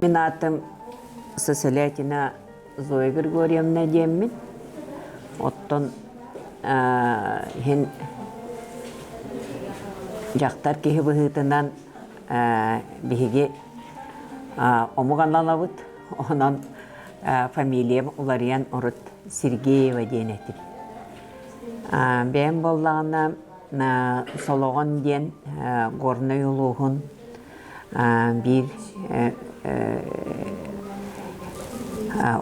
Мин аатым Сысолятина Зоя Григорьевна диэммин. Оттон иһин дьахтар киһи быһыытынан биһиги омук аналабыт. Онон фамилиям уларыйан урут Сергеева диэн этим. Бэйэм буоллаҕына Солоҕон диэн Горнай улууһун биир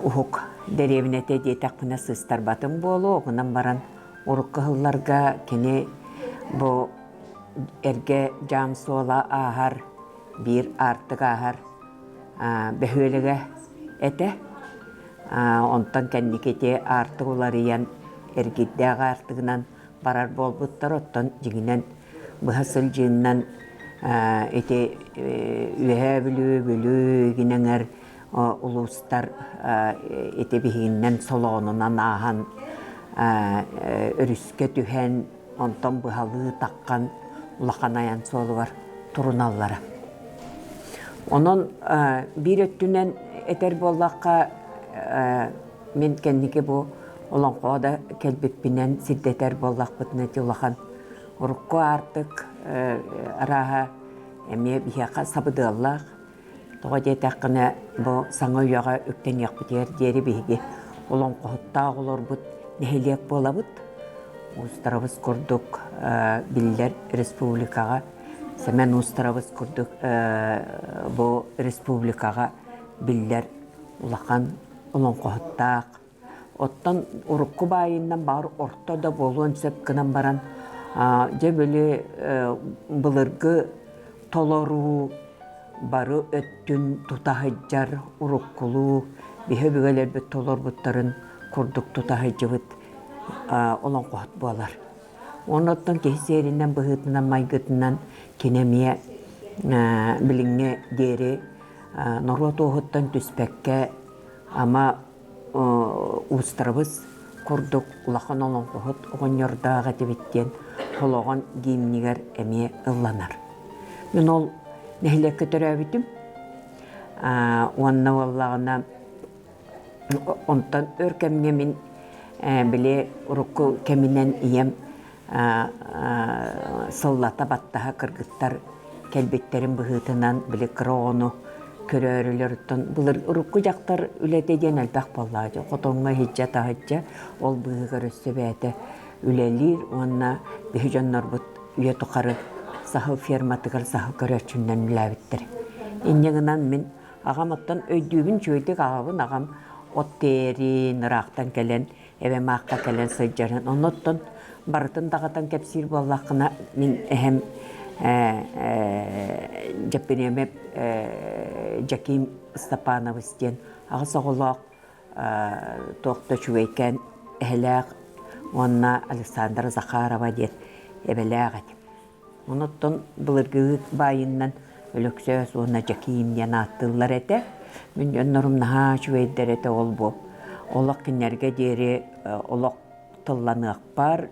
уһук дэриэбинэтэ диэтэхпинэ сыыстарбатым буолуо, гынан баран урукку сылларга кини бу эргэ дьаам суола ааһар, биир аартык ааһар бөһүөлэгэ этэ. Онтон кэнники ити аартык уларыйан эргийдээх аартыгынан барар буолбуттар, оттон дьиҥинэн быһа сылдьыыннан ити Үөһээ Бүлүү, Бүлүү игин эҥэр улуустар ити биһигиннэн солоонунан ааһан өрүскэ түһэн, онтон быһалыы таххан улахан айан суолугар туруналлара. Онон биир өттүнэн этэр буоллахха, Мин кэнники бу олоҥхоҕо да кэлбиппинэн сирдэтэр буоллахпытына ити улахан урукку аартык арааһа эмиэ биһиэхэ сабыдыаллаах. Тоҕо диэтэххинэ бу саҥа үйэҕэ үктэниэхпитигэр диэри биһиги олоҥхоһуттаах олорбут нэһилиэк буолабыт. Уустарабыс курдук биллэр республикаҕа Сэмэн Уустарабыс курдук бу республикаҕа биллэр улахан олоҥхоһуттаах. Оттон урукку баайынан баар орто да буолуон сөп гынан баран, дьэ били былыргы толоруу бары өттүн тута сылдьар уруккулуу биһи өбүгэлэрбит толорбуттарын курдук тута сылдьыбыт олоҥхоһут буолар. Оннуттан киһи сиэринэн быһыытынан майгытынан кини эмиэ билиҥҥи диэри норуот уоһуттан түспэккэ ама уустарабыс курдук улахан олоҥхоһут оҕонньордоох этибит диэн Холоҕон гимнигэр эмиэ ылланар. Мин ол нэһилиэккэ төрөөбүтүм уонна буоллаҕына онтон өр кэмҥэ мин били урукку кэминэн ийэм сыллата баттаһа кыргыттар кэлбиттэрин быһыытынан били кыра оҕону көрөөрүлэр былыр урукку дьахтар үлэтэ диэн элбэх буоллаҕа дии хотоҥҥо иһирдьэ таһырдьа ол быыһыгар өссө бэйэтэ үлэлиир уонна биһи дьоннорбут үйэ тухары саһыл ферматыгар саһыл көрөөччүнэн үлэлээбиттэр инньэ гынан мин аҕам оттон өйдүүбүн үчүгэйдик аҕабын аҕам от тээрин ыраахтан кэлэн эбэм аахха кэлэн сылдьарын. Оннуттан барытын даҕатан кэпсиир буоллаххына, мин эһэм Дьэппириэмэп Дьэкиим Степанович диэн аҕыс оҕолоох туох да үчүгэйкээн эһэлээх уонна Александра Захарова диэн эбэлээх этим. Онуттан былыргы баайыннан Өлөксөөс уонна Дьэкиим диэн ааттыыллар этэ. Мин дьоннорум наһаа үчүгэйдэр этэ ол-бу. Олох кинилэргэ диэри олох тылланыахпар,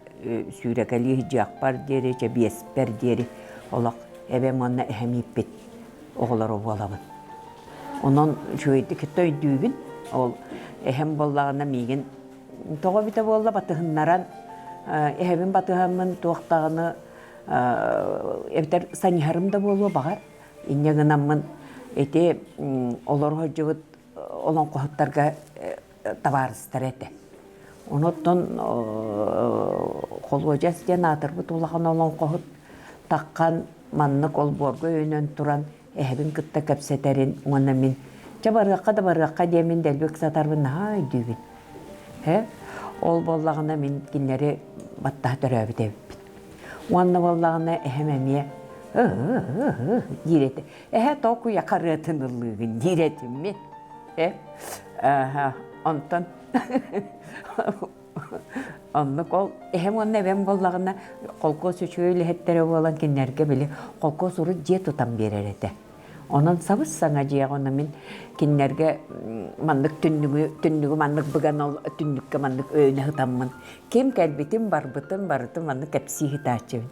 сүүрэкэлии сылдьыахпар диэри, чэбиэспэр диэри олох эбэм уонна эһэм ииппит оҕолоро буолабын. Онон үчүгэйдик кытта өйдүүбүн. Ол эһэм буоллаҕына миигин тоҕо эбитэ буолла батыһыннаран эһэбин батыһаммын туох даҕаны эбэтэр саньыһарым да буолуо баҕар инньэ гынаммын ити олоро сылдьыбыт олоҥхоһуттарга табаарыстар этэ онуттан холуодьас диэн аатырбыт улахан олоҥхоһут таххан маннык олбуорга өйөнөн туран эһэбин кытта кэпсэтэрин уонна мин чэ барыахха да барыахха диэммин дэлби ыксатарбын наһаа өйдүүбүн Һэ ол буоллаҕына мин кинилэри баттаһа төрөөбүт эбиппин уонна буоллаҕына эһэм эмиэ диир этэ эһэ тоокуйа харыатын ыллыыгын диир этим мин э онтон Оннук ол эһэм уонна эбэм буоллаҕына холкуос үчүгэй үлэһиттэрэ буолан кинилэргэ били холкуос урут дьиэ тутан биэрэр этэ. Онон сабыс-саҥа дьиэҕэ ону мин кинилэргэ маннык түннүгү түннүгү маннык быган ол түннүккэ маннык өйөнө сытаммын ким кэлбитин барбытын барытын маннык кэпсии сытааччыбын.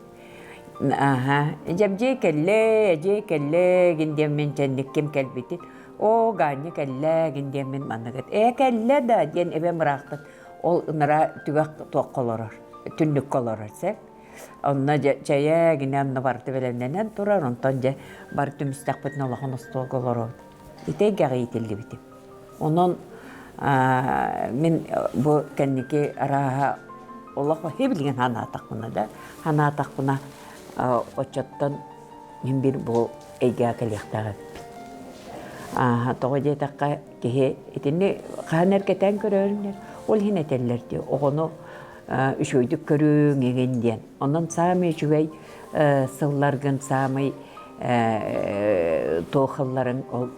Аха, дьэбдьиэ кэллэ, эдьиэ кэллэ гин диэн мин чэнник ким кэлбитин. Оо, Ганя кэллэ гин диэммин манныгыт. Ээ, кэллэ да диэн эбэм ыраахтан ол ынара түгэх туохха олорор, түннүккэ олорор сэ. Онно дьэ чэйэ гинэ онно барыта бэлэмнэнэн турар, онтон дьэ бары түмүстэхпитинэ улахан остуолга олоробут. Ити эйгэҕэ иитиллибитим. Онон мин бу кэнники арааһа олох билигин санаатахпына да, санаатахпына оччоттон мин бир бу эйгэҕэ кэлиэхтээх эбиппин. Тоҕо диэтэххэ, киһи итини хаһан эркэтээн көрөрүнэр, ол иһин этэллэр дии, оҕону үчүгэйдик көрүҥ игин диэн. Онон саамай үчүгэй сылларгын, саамай туох ылларыҥ ол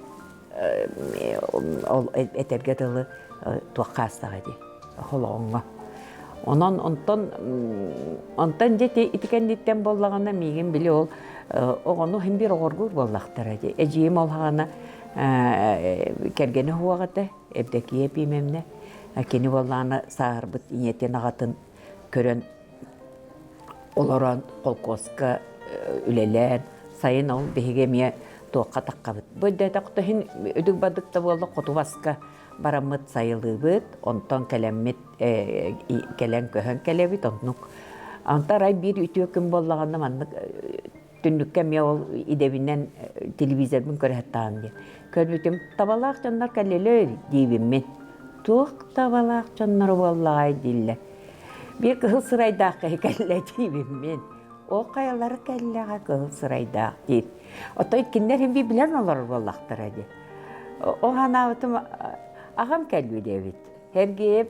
ол этэргэ дылы туохха аастаҕа дии холоҕоҥҥо. Онон онтон онтон дьэ ити кэнниттэн буоллаҕына миигин били ол оҕону иһин биир оҕоргуур буоллахтара дии. Эдьиийим ол хаҕана кэргэнэ суох этэ, Евдокия Пимевна. Кини буоллаҕына сааһырбыт ийэтин аҕатын көрөн олорон холкуоска үлэлээн, сайын ол биһиги эмиэ туохха таххабыт. Бу өйдөөтөхтө иһин үдүк-бадык да буолла хоту баска бараммыт сайылыыбыт, онтон кэлэммит кэлэн көһөн кэлэбит оннук. Онтон арай биир үтүө күн буоллаҕына маннык түннүккэ эмиэ ол идэбинэн телевизорбын көрө саттаҕым диэн. Көрбүтүм табалаах дьоннор кэллилэр диибин мин. Туох табалаах дьоннор буоллаҕай дииллэр. Биир кыһыл сырайдаах киһи кэллэ диибин мин. Ол хайалара кэллэҕэ кыһыл сырайдаах диир. Оттон кинилэр иһин билэн олорор буоллахтара дии. Ол санаабытым аҕам кэлбит эбит. Сергеев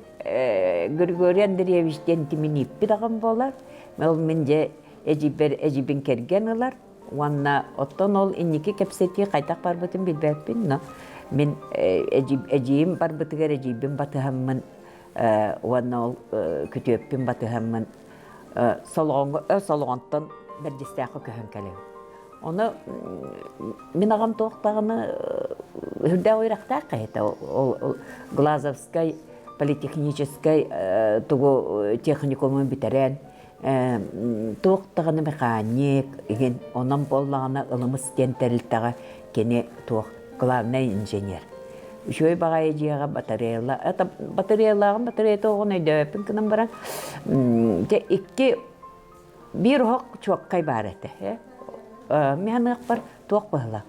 Григорий Андреевич диэн тимин ииппит аҕам буолар. Ол мин дьэ эдьиийбэр эдьиийбин кэргэн ылар уонна оттон ол инники кэпсэтии хайдах барбытын билбэппин, но мин эдьиийим барбытыгар эдьиийбин батыһаммын уонна ол күтүөппүн батыһаммын Солоҕоҥҥо Солоҕонтон Бэрдьистээххэ көһөн кэлэбин. Ону мин аҕам туох даҕаны үрдээх үөрэхтээх киһи ол Глазовскай политехническай тугу техникумун бүтэрэн туох даҕаны механик иһин онон буоллаҕына ылымыс диэн тэрилтэҕэ кини туох главный инженер. Үчүгэй баҕайы дьиэҕэ батареяла это батареялааҕын батареята оҕону өйдөөбөппүн гынан баран дьэ икки биир оһох чуоккай баар этэ мин саныахпар туох быһыла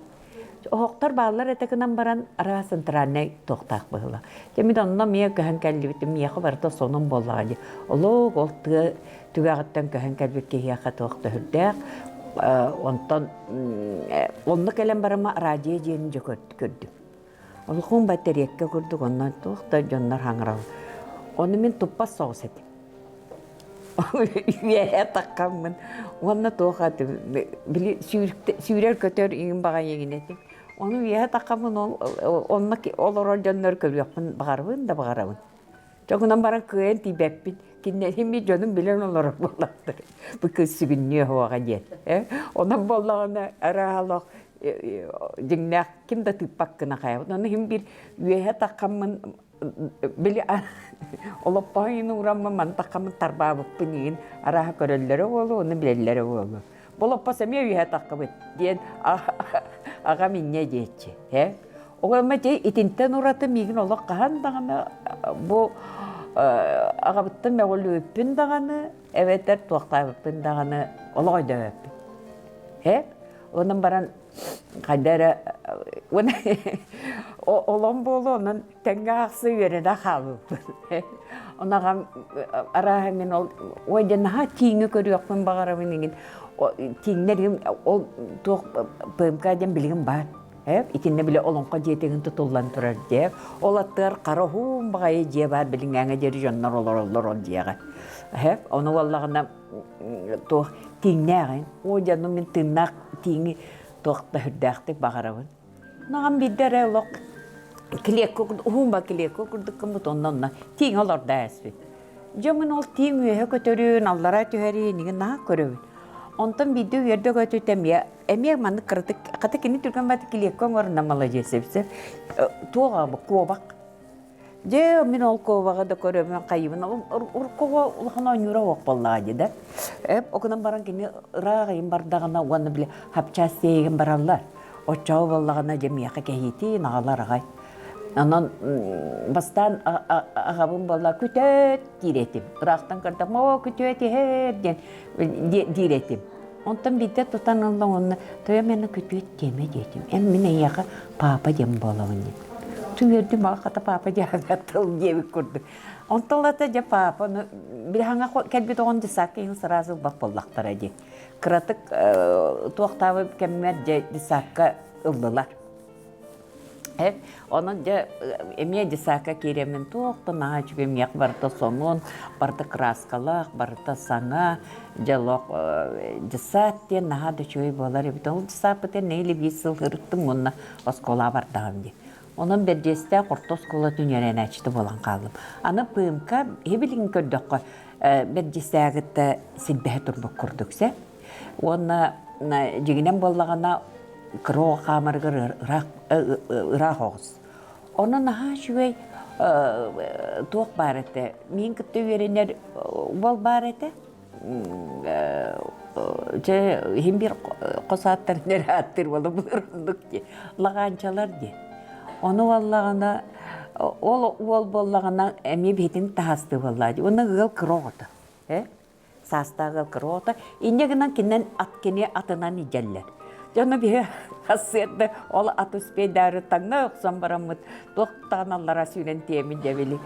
оһохтор бааллар этэ гынан баран араас центральнай туохтаах быһыла дьэ мин онно эмиэ көһөн кэллибитим миэхэ барыта сонун буоллаҕа дии олох ол тыа түгэҕиттэн көһөн кэлбит киһиэхэ туох да сүрдээх онтон онно кэлэн барама радио диэни дьэ көрдүм Олохуун бэтэриэккэ курдук онно туох да дьоннор хаҥырал. Ону мин туппас соҕус этим. Үөһэ таххаммын уонна туох били сүүрэр-көтөр иҥин баҕайы иҥин этим. Ону үөһэ таххаммын ол онно олорор дьоннор көрүөхпүн баҕарабын да баҕарабын. Чоҥунан баран кыайан тиийбэппин. Кинилэрим дьонум билэн олорор буоллахтар. Бу кыыс сүгүннүө суоҕа диэн. Онон буоллаҕына арааһа олох дьиҥнээх ким да тыыппат гына хайабыт. Ону иһин биир үөһэ таххаммын били олоппоһун уураммын маны таххаммын тарбаабыппын иһин арааһа көрөллөрө буолуо, ону билэллэрэ буолуо. Бу олоппос эмиэ үөһэ таххыбыт диэн аҕам инньэ диэччи. Оҕом ити итинтэн ураты миигин олох хаһан даҕаны бу аҕабыттан мөҕүллүбүппүн даҕаны эбэтэр туохтаабыппын даҕаны олох өйдөөбөппүн. Э? Онон баран хайда эрэ олом буолуо онон тэҥҥэ аахса үөрэнэ хаалбыппын. Ону аҕам арааһа мин ол ой дьэ наһаа тииҥи көрүөхпүн баҕарабын иҥин тииҥнэр ол туох ПМК диэн билигин баар. Итиннэ били олоҥхо дьиэтигин тутуллан турар дьиэ. Ол аттыгар хара уһун баҕайы дьиэ баар билиҥҥээҥҥэ диэри дьоннор олороллор ол дьиэҕэ. Ону буоллаҕына туох тииҥнээҕин, оо дьэ ону мин тыыннаах тииҥи туох да сүрдээхтик баҕарабын. Наҕам биирдэ эрэ олох клетка уһун ба клетка курдук гыммыт онно онно тииҥ олордо ааспыт. Дьэ мин ол тииҥ үөһэ көтөрүн, аллара түһэрин игин наһаа көрөбүн. Онтон биирдэ үөрдэ көтүтэ эмиэ эмиэ маннык кыратык хата кини түргэн баҕайытык килиэккэ оҥорунна маладьыас эбит туох бу куобах дьэ мин ол куобаҕы да көрөммүн хайыбын уруккуга улахан оонньуура суох буоллаҕа дии да окунан баран кини ыраах ыйын бардаҕына уонна били хапчаас тиэйигин бараллар. Оччоҕо буоллаҕына дьэ миэхэ кэһиитин аҕалар аҕай. Онон бастаан аҕабын буолла күтөөт диир этим. Ыраахтан көрдөх оо күтүөт иһэр диэн диир этим. Онтон биирдэ тутан ылла уонна тойом мені күтүөт диэмэ диэтим. Эн мин эйиэхэ папа диэн буолабын диэн. Түҥүөрдүм аҕа хата папа диэхэ тыл диэбит курдук. Онтон ылата дьэ папа ну билэһаҥа кэлбит оҕон десакка иһин сразу ылбат буоллахтара дии. Кыратык туохтаабыт кэммэр дьэ десакка ыллылар. Онон дьэ эмиэ десакка киирэммин туох да наһаа үчүгэй миэх барыта сонун, барыта краскалаах, барыта саҥа, дьэ олох десат диэн наһаа да үчүгэй буолар эбит. Ол десаппытын нэһилэ биир сыл ырыттым уонна оскуолаҕа бардаҕым дии. Онон Бэрдиэстээх орто оскуолатын үөрэнээччитэ буолан хааллым. Аны ПМК билигин көрдөххө Бэрдиэстээҕи силбэһэ турбут курдук сэ. Уонна дьиҥинэн буоллаҕына кыра оҕо хаамарыгар ыраах ыраах оҕус. Онон наһаа үчүгэй туох баар этэ, миин кытта үөрэнэр уол баар этэ. Дьэ иһин биир хос ааттарын эрэ ааттыыр буола былыргындык дии, лаҕаанчалар дии. Ону буоллаҕына ол уол буоллаҕына эмиэ биһитин таһаастыы буоллаа дии. Уонна ыал кыра оҕото. Э? Саастаах ыал кыра оҕото. Инньэ гынан кининэн ат кини атынан илдьэллэр. Дьэ ону биһи сарсыарда ол ат успейдаары таҥна охсон бараммыт туох даҕаны аллара сүүрэн тиэмин дьэ били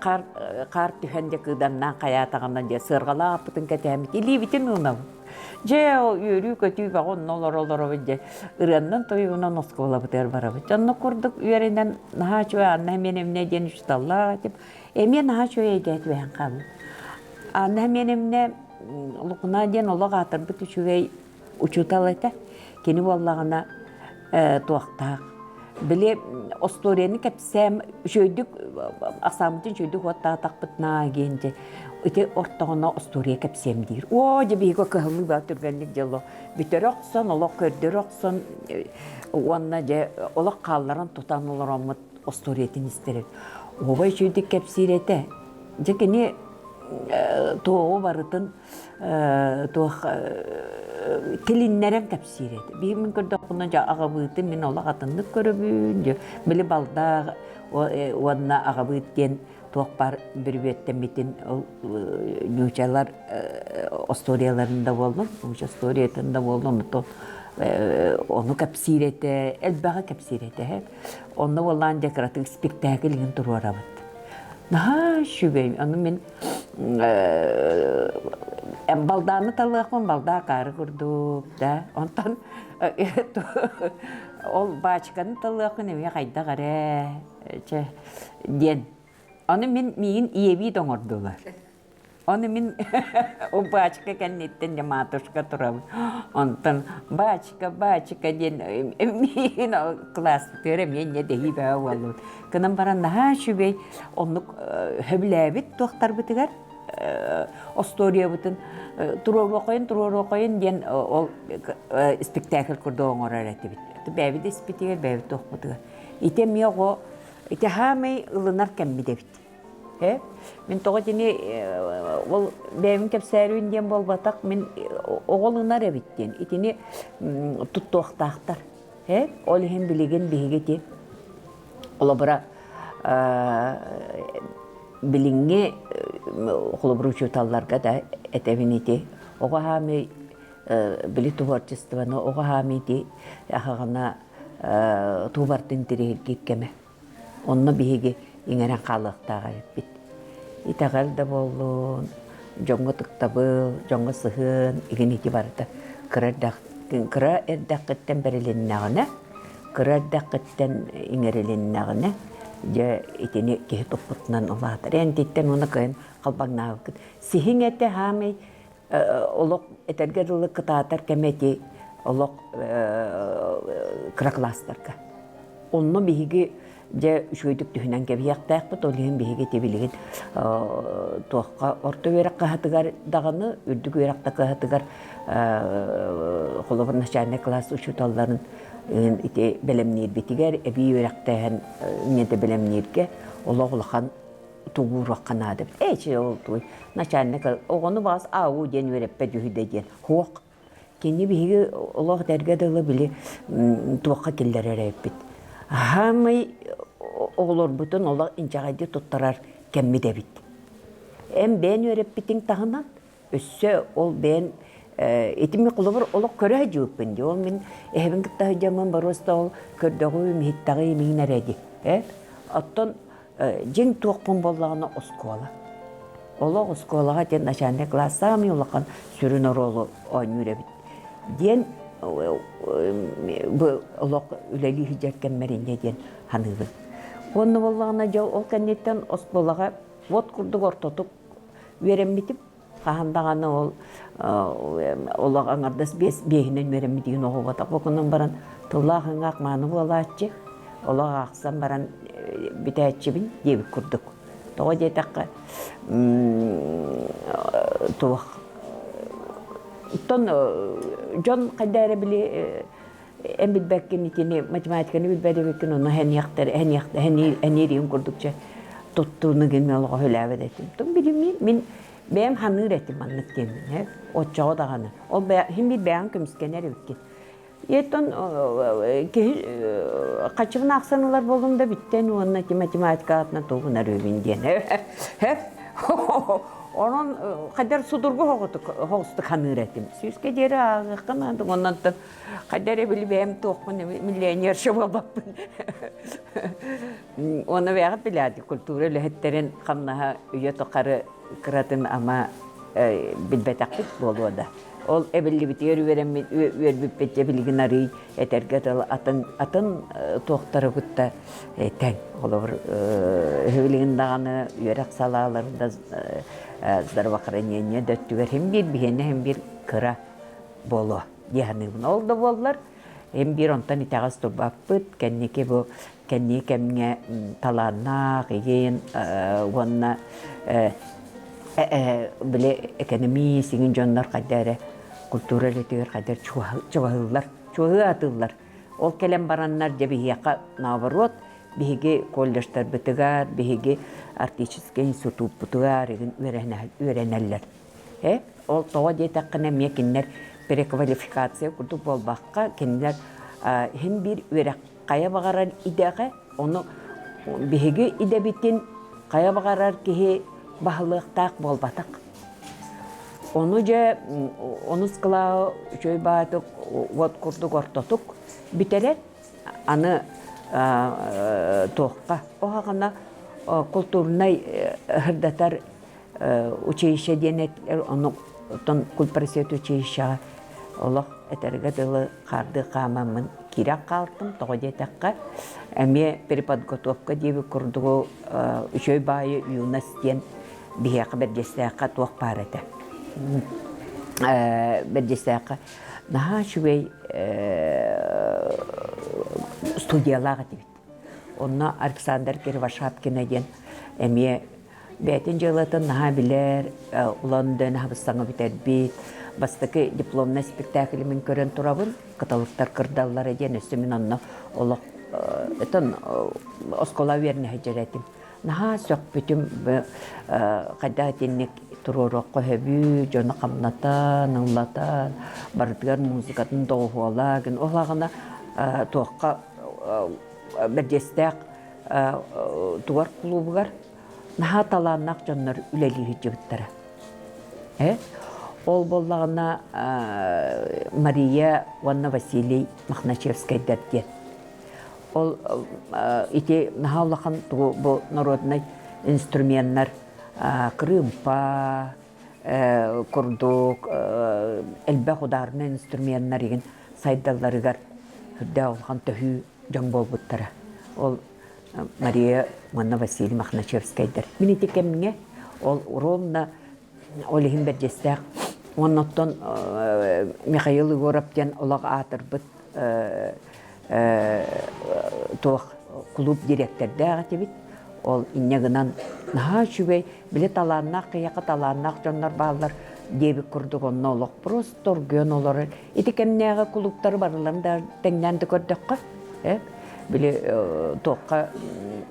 хаар хаар түһэн дьэ кыыданнаан хайаатаҕына дьэ сыарҕалаах аппытын кэтээммит илиибитин уунабыт. Дьэ ол үөрүү-көтүү бөҕө онно олоро олоробут дьэ ырыаннан тойугунан оскуолабытыгар барабыт. Онно курдук үөрэнэн наһаа үчүгэй Анна Семеновна диэн учууталлаах этим. Эмиэ наһаа үчүгэй эйгэ түбэһэн хааллым. Анна Семеновна Лукуна диэн олох аатырбыт үчүгэй учуутал этэ. Кини буоллаҕына туохтаах. Били остуоруйаны кэпсээм үчүгэйдик ахсааммытын үчүгэйдик уоттаатахпытына диэн дьэ ити ортоҕуна остуоруйа кэпсиэм диир. Оо дьэ биһиги кыһаллыы баа түргэнник дьэ олох бүтэрэ охсон, олох көрдөрө охсон уонна дьэ олох хаалларан тутан олороммут остуоруйатын истэр. Оҕо үчүгэйдик кэпсиир этэ. Дьэ кини туоҕу барытын туох тилиннэрэн кэпсиир этэ. Биһи мин көрдөхпүнэ дьэ аҕабыытын мин олох атыннык көрөбүн, дьэ били балдаах уонна аҕабыыт диэн туох баар бүрүбүөттэммитин ол нуучалар остуоруйаларын да буоллун, нууча остуоруйатын да буоллун, ону кэпсиир этэ, элбэҕи кэпсиир этэ. Онно буоллаан дьэ кыратык спектакль иһин туруорабыт. Наһаа үчүгэй. Ону мин балдааны талыахпын балдаа акаары курдук да. Онтон ол баачыканы талыахпын эмиэ хайдах эрэ чэ диэн. Ону мин миигин ийэбии да оҥордулар. Ону мин ол баачыка кэнниттэн дьэ матушка турабын. Онтон баачыка, баачыка диэн миигин кылааспытыгар эмиэ инньэ дэһии бөҕө буоллубут. Гынан баран наһаа үчүгэй оннук сөбүлээбит туохтарбытыгар остуоруйабытын туруоруохайын туруоруохайын диэн ол спектакль курдук оҥорор этибит. Бэйэбит испитигэр, бэйэбит туохпутугар. Ити эмиэ оҕо ити хаамай ылынар кэммит эбит. Э, мин тоҕо итини ол бэйэбин кэпсээрүүн диэн буолбатах, мин оҕо ылынар эбит диэн итини туттуохтаахтар. Э, ол иһин билигин биһиги ити холобура билиҥҥи холобур учууталларга да этэбин ити оҕо хаамыы били творчествоны оҕо хаамыы ити аһаҕына туубартын тириһиргиир кэмэ. Онно биһиги иҥэрэн хаалыахтаах эбиппит. Итэҕэл да буоллун, дьоҥҥо ытыктабыл, дьоҥҥо сыһыан игин ити барыта кыра эрдэх кыра эрдэххиттэн бэрилиннэҕинэ, кыра эрдэххиттэн иҥэрилиннэҕинэ, дьэ итини киһи туппутунан улаатар. Эн ититтэн уонна кыайан халбаҥнаабыккын. Сиһиҥ этэ хаамай олох этэргэ дылы кытаатар кэмэ ити олох кыра кылаастарга. Онно биһиги дьэ үчүгэйдик түһүнэн кэбиһиэхтээхпит, ол иһин биһиги ити билигин туохха орто үөрэх кыһатыгар даҕаны, үрдүк үөрэх да кыһатыгар холобур начальнай класс учууталларын ити бэлэмниирбитигэр эбии үөрэхтээһин инньэ бэлэмнииргэ олох улахан тугууруохха наада эбит. Ээ, чэ, ол туй начальник оҕону баҕас АУ диэн үөрэппэт үһү да диэн. Суох. Кини биһиги олох этэргэ дылы били туохха киллэрэр эбиппит. Аһаамай оҕолорбутун олох инчэҕэйдик туттарар кэммит эбит. Эн бэйэн үөрэппитиҥ таһынан өссө ол бэйэн итими холобур олох көрө сылдьыбыппын дии. Ол мин эһэбин кытта сылдьаммын боруоста ол көрдөҕүм, иһиттэҕим иһин эрэ дии. Э? Оттон дьиҥ туохпун буоллаҕына оскуола. Олох оскуолаҕа диэн начальный класс саамай улахан сүрүн оруолу оонньуур эбит диэн бу олох үлэлии сылдьар кэммэр инньэ диэн саныыбын. Уонна буоллаҕына дьэ ол кэнниттэн оскуолаҕа вот курдук ортотук үөрэммитим. Хаһан даҕаны ол олох аҥардас биэс биэһинэн үөрэммитигин оҕоботох бокунан баран тыллаах ыҥаах мааны буолааччы олох аахсан баран бүтээччибин диэбит курдук. Тоҕо диэтэххэ туох оттон дьон хайда эрэ били эн билбэккин итини математиканы билбэт эбиккин ону хэниэхтэр хэниириин курдук чэ туттууну гин олоҕо үлээбэт этим. Тум билиммин мин бэйэм ханыыр этим маннык диэммин оччоҕо даҕаны ол хин биир бэйэҕин көмүскэнэр эбиккин. Еттон киһи хаччыбын аахсан ылар буоллум да бүттэн уонна ити математика аатынан тугун арыыбын диэн. Онон хайдар судургу хоҕустук ханыыр этим. Сүүскэ диэри ааҕыахха наада оннон хайда эрэ били бэйэм туохпун миллионерша буолбаппын. Уонна бэйэҕит билээти культура үлэһиттэрин хамнаһа үйэ тухары кыратын ама билбэтэхпит буолуо да. Ол эбиллибитигэр үөрэммит үөрбүппүт дьэ билигин арыый этэргэ дылы атын атын туохтары кытта тэҥ. Холобур билигин даҕаны үөрэх салааларын да здравоохранение да өттүгэр син биир биһиэнэ син биир кыра буолуо дии саныыбын. Ол да буоллар Эм биир онтон итэҕэс турбаппыт, кэнники бу кэнники кэмҥэ талааннаах игин уонна били экономист игин дьоннор хайда эрэ культура үлэтигэр хайда чугаһыыллар, чугаһыы атыыллар. Ол кэлэн бараннар дьэ биһиэхэ наоборот биһиги колледжтарбытыгар, биһиги арктическай институппутугар игин үөрэнэллэр. Э, ол тоҕо диэтэххинэ эмиэ кинилэр переквалификация курдук буолбакка, кинилэр иһин биир үөрэх хайа баҕарар идэҕэ, ону биһиги идэбитин хайа баҕарар киһи баһылыахтаах буолбатах. Ону дьэ онус кылааһы үчүгэй баайдык уот курдук ортотук бүтэрэр. Аны туохха оһоҕуна култуурунай сырдатар училище диэн ону оттон культпросвет училищеҕа олох этэргэ дылы хаардыы хаамаммын киирэн хаалтым. Тоҕо диэтэххэ, эмиэ переподготовка диэбит курдугу үчүгэй баайы юность диэн биһиэхэ Бэрдьиэстээххэ туох баар этэ. Бэрдьиэстээххэ наһаа үчүгэй студиялаах этибит. Онно Александр Кривошапкина диэн эмиэ Бэйэтин дьыалатын наһаа билэр, Лондон хабыстаҥа бүтэрбит. Бастакы дипломнай спектакльмин көрөн турабын, кыталыктар кырдаллара диэн өссө мин онно олох этон оскуола үөрэнэ сылдьар этим. Наһаа сөхпүтүм хайдах итинник туруоруохха сөбүй, дьону хамнатан, ыллатан, барытыгар музыкатын доҕуһуола гын ол аҕына туохха бэрдиэстээх тугар кулуубугар наһаа талааннаах дьоннор үлэлии сылдьыбыттара. Э? Ол буоллаҕына Мария уонна Василий Мохначевскайдар диэн. Ол ити наһаа улахан тугу бу народнай инструменнар кырыымпа курдук элбэх ударнай инструменнар игин сайдалларыгар үрдээх улахан төһүү дьон буолбуттара. Ол Мария уонна Василий Мохначевскайдар. Мин ити кэмҥэ ол ровно ол иһин бэрдьиэстээх уонна оттон Михаил Егоров диэн олох аатырбыт туох клуб дириэктэрдээх этибит. Ол инньэ гынан наһаа үчүгэй, били талааннаах киһиэхэ талааннаах дьоннор бааллар диэбит курдук онно олох просто оргуйан олорор. Ити кэмнээҕи кулууптары барыларын да тэҥнээн да көрдөххө, били туохха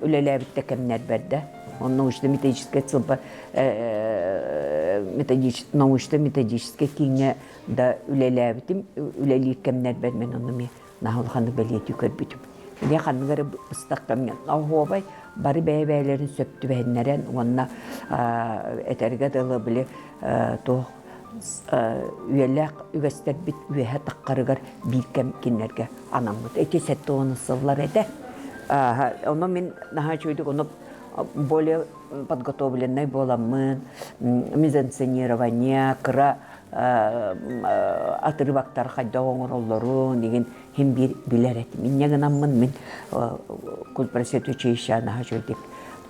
үлэлээбит да кэмнэр бэрдэ. Научно-методическай сылба научно-методическай кииҥҥэ да үлэлээбитим, үлэлиир кэмнэрбэр мин ону эмиэ наһаа улаханнык бэлиэтии көрбүтүм. Эмиэ ханнык эрэ быстах кэмҥэ оһуобай бары бэйэ-бэйэлэрин сөп түбэһиннэрэн уонна этэргэ дылы били туох үйэлээх үгэстэрбит үөһэ таххарыгар биир кэм кинилэргэ анаммыт. Ити 70 сыллар этэ. Ону мин наһаа үчүгэйдик ону более подготовленный буоламмын, мизансценирование, кыра отрывоктар хайдах оҥороллорун игин хим биир билэр этим. Инньэ гынаммын мин культпросвет училище наһаа үчүгэйдик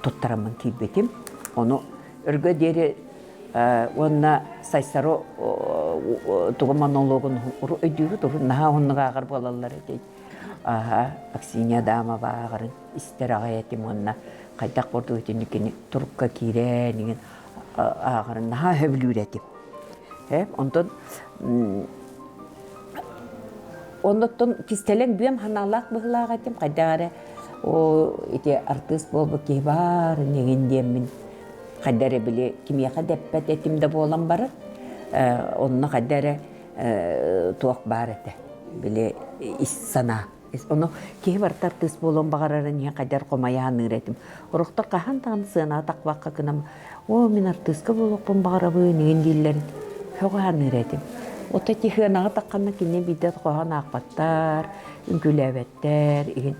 туттараммын киирбитим. Ону өргө диэри уонна Сайсару тугу монологун өйдүүбүт урут наһаа уһуннук ааҕар буолаллар этэ. Аха, Аксинья Адамова ааҕарын истэр аҕай этим уонна хайдах курдук итинник кини турукка киирэн игин ааҕарын наһаа сөбүлүүр этим. Онтон оннуттан кистэлэҥ бүөм ханаалаах быһыылаах этим хайдах эрэ оо ити артыыс буолбут киһи баар инигин диэммин хайда эрэ били кимиэхэ да эппэт этим да буолан барар онно хайда эрэ туох баар этэ били ис санаа ону киһи барыта артыыс буолуон баҕарарын иһин хайдар хомайа саныыр этим орохтор хаһан даҕаны сыанаҕа тахпакка гынан оо мин артыыска буолуохпун баҕарабын игин дииллэрин сөҕө саныыр этим ото ити сыанаҕа тахханна кини биирдэ хоһоон аахпаттар үҥкүүлээбэттэр игин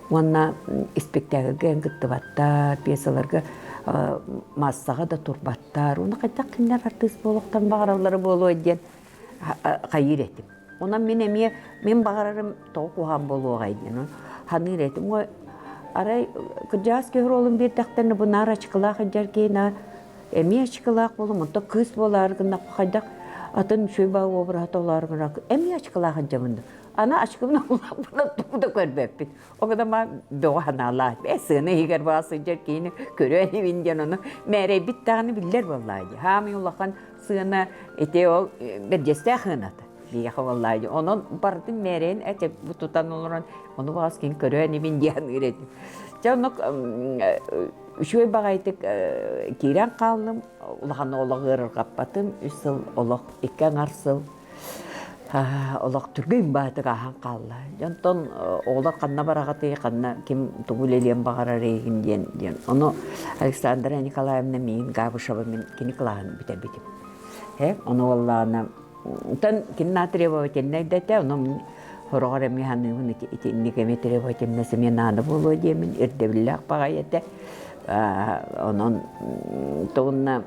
уонна испиктээкилгэ эн кыттыбаттар пьесаларга маассаҕа да турбаттар уонна хайдах кинилэр артыыс буолуохтан баҕараллара буолуой диэн хайыыр этим Онон мин эмиэ мин баҕарарым тоҕо куһаҕан буолуоҕай диэн саныыр этим. Арай кырдьаҕас киһи оруолун биэрдэхтэринэ бу наар ачыкылаах сылдьар киһи наар эмиэ ачыкылаах буолуом, онтон кыыс буолаары гыннахха хайдах атын үчүгэй баҕа уобараһа толоору гынар эмиэ ачыкылаах сылдьабын да. Аны ачыкыбын улааппына тугу да көрбөппүн. Ол гынан бөҕө санаалаах ээ сыана иһигэр баҕа сылдьар киһини көрөө инибин диэн ону мээрэйбит даҕаны биллэр буоллаҕа дии. Хаамый улахан сыана ити ол бэрдьиэстээх сыаната биһиэхэ буоллаҕа дии. Онон барытын мээрэйин этэ бу тутан олорон ону баҕас киһи көрөө инибин диэн аныыр этим. Дьэ оннук үчүгэй баҕайытык киирэн хааллым. Улахан олох ыарырҕаппатым. Үс сыл олох икки аҥар сыл олох түргэн баатык ааһан хаалла. Дьонтон оҕолор ханна бараҕытый, ханна ким тугу үлэлиэн баҕарар эйигин диэн диэн. Ону Александра Николаевна миин Габышева мин кини кылааһын бүтэрбитим. Э, ону уоллаана Онтон кини наһаа требовательнай да этэ, ону сороҕор эмиэ саныыбын итинник эмиэ требовательность эмиэ наада буолуо диэмин ирдэбиллээх баҕайы этэ. Онон тугунна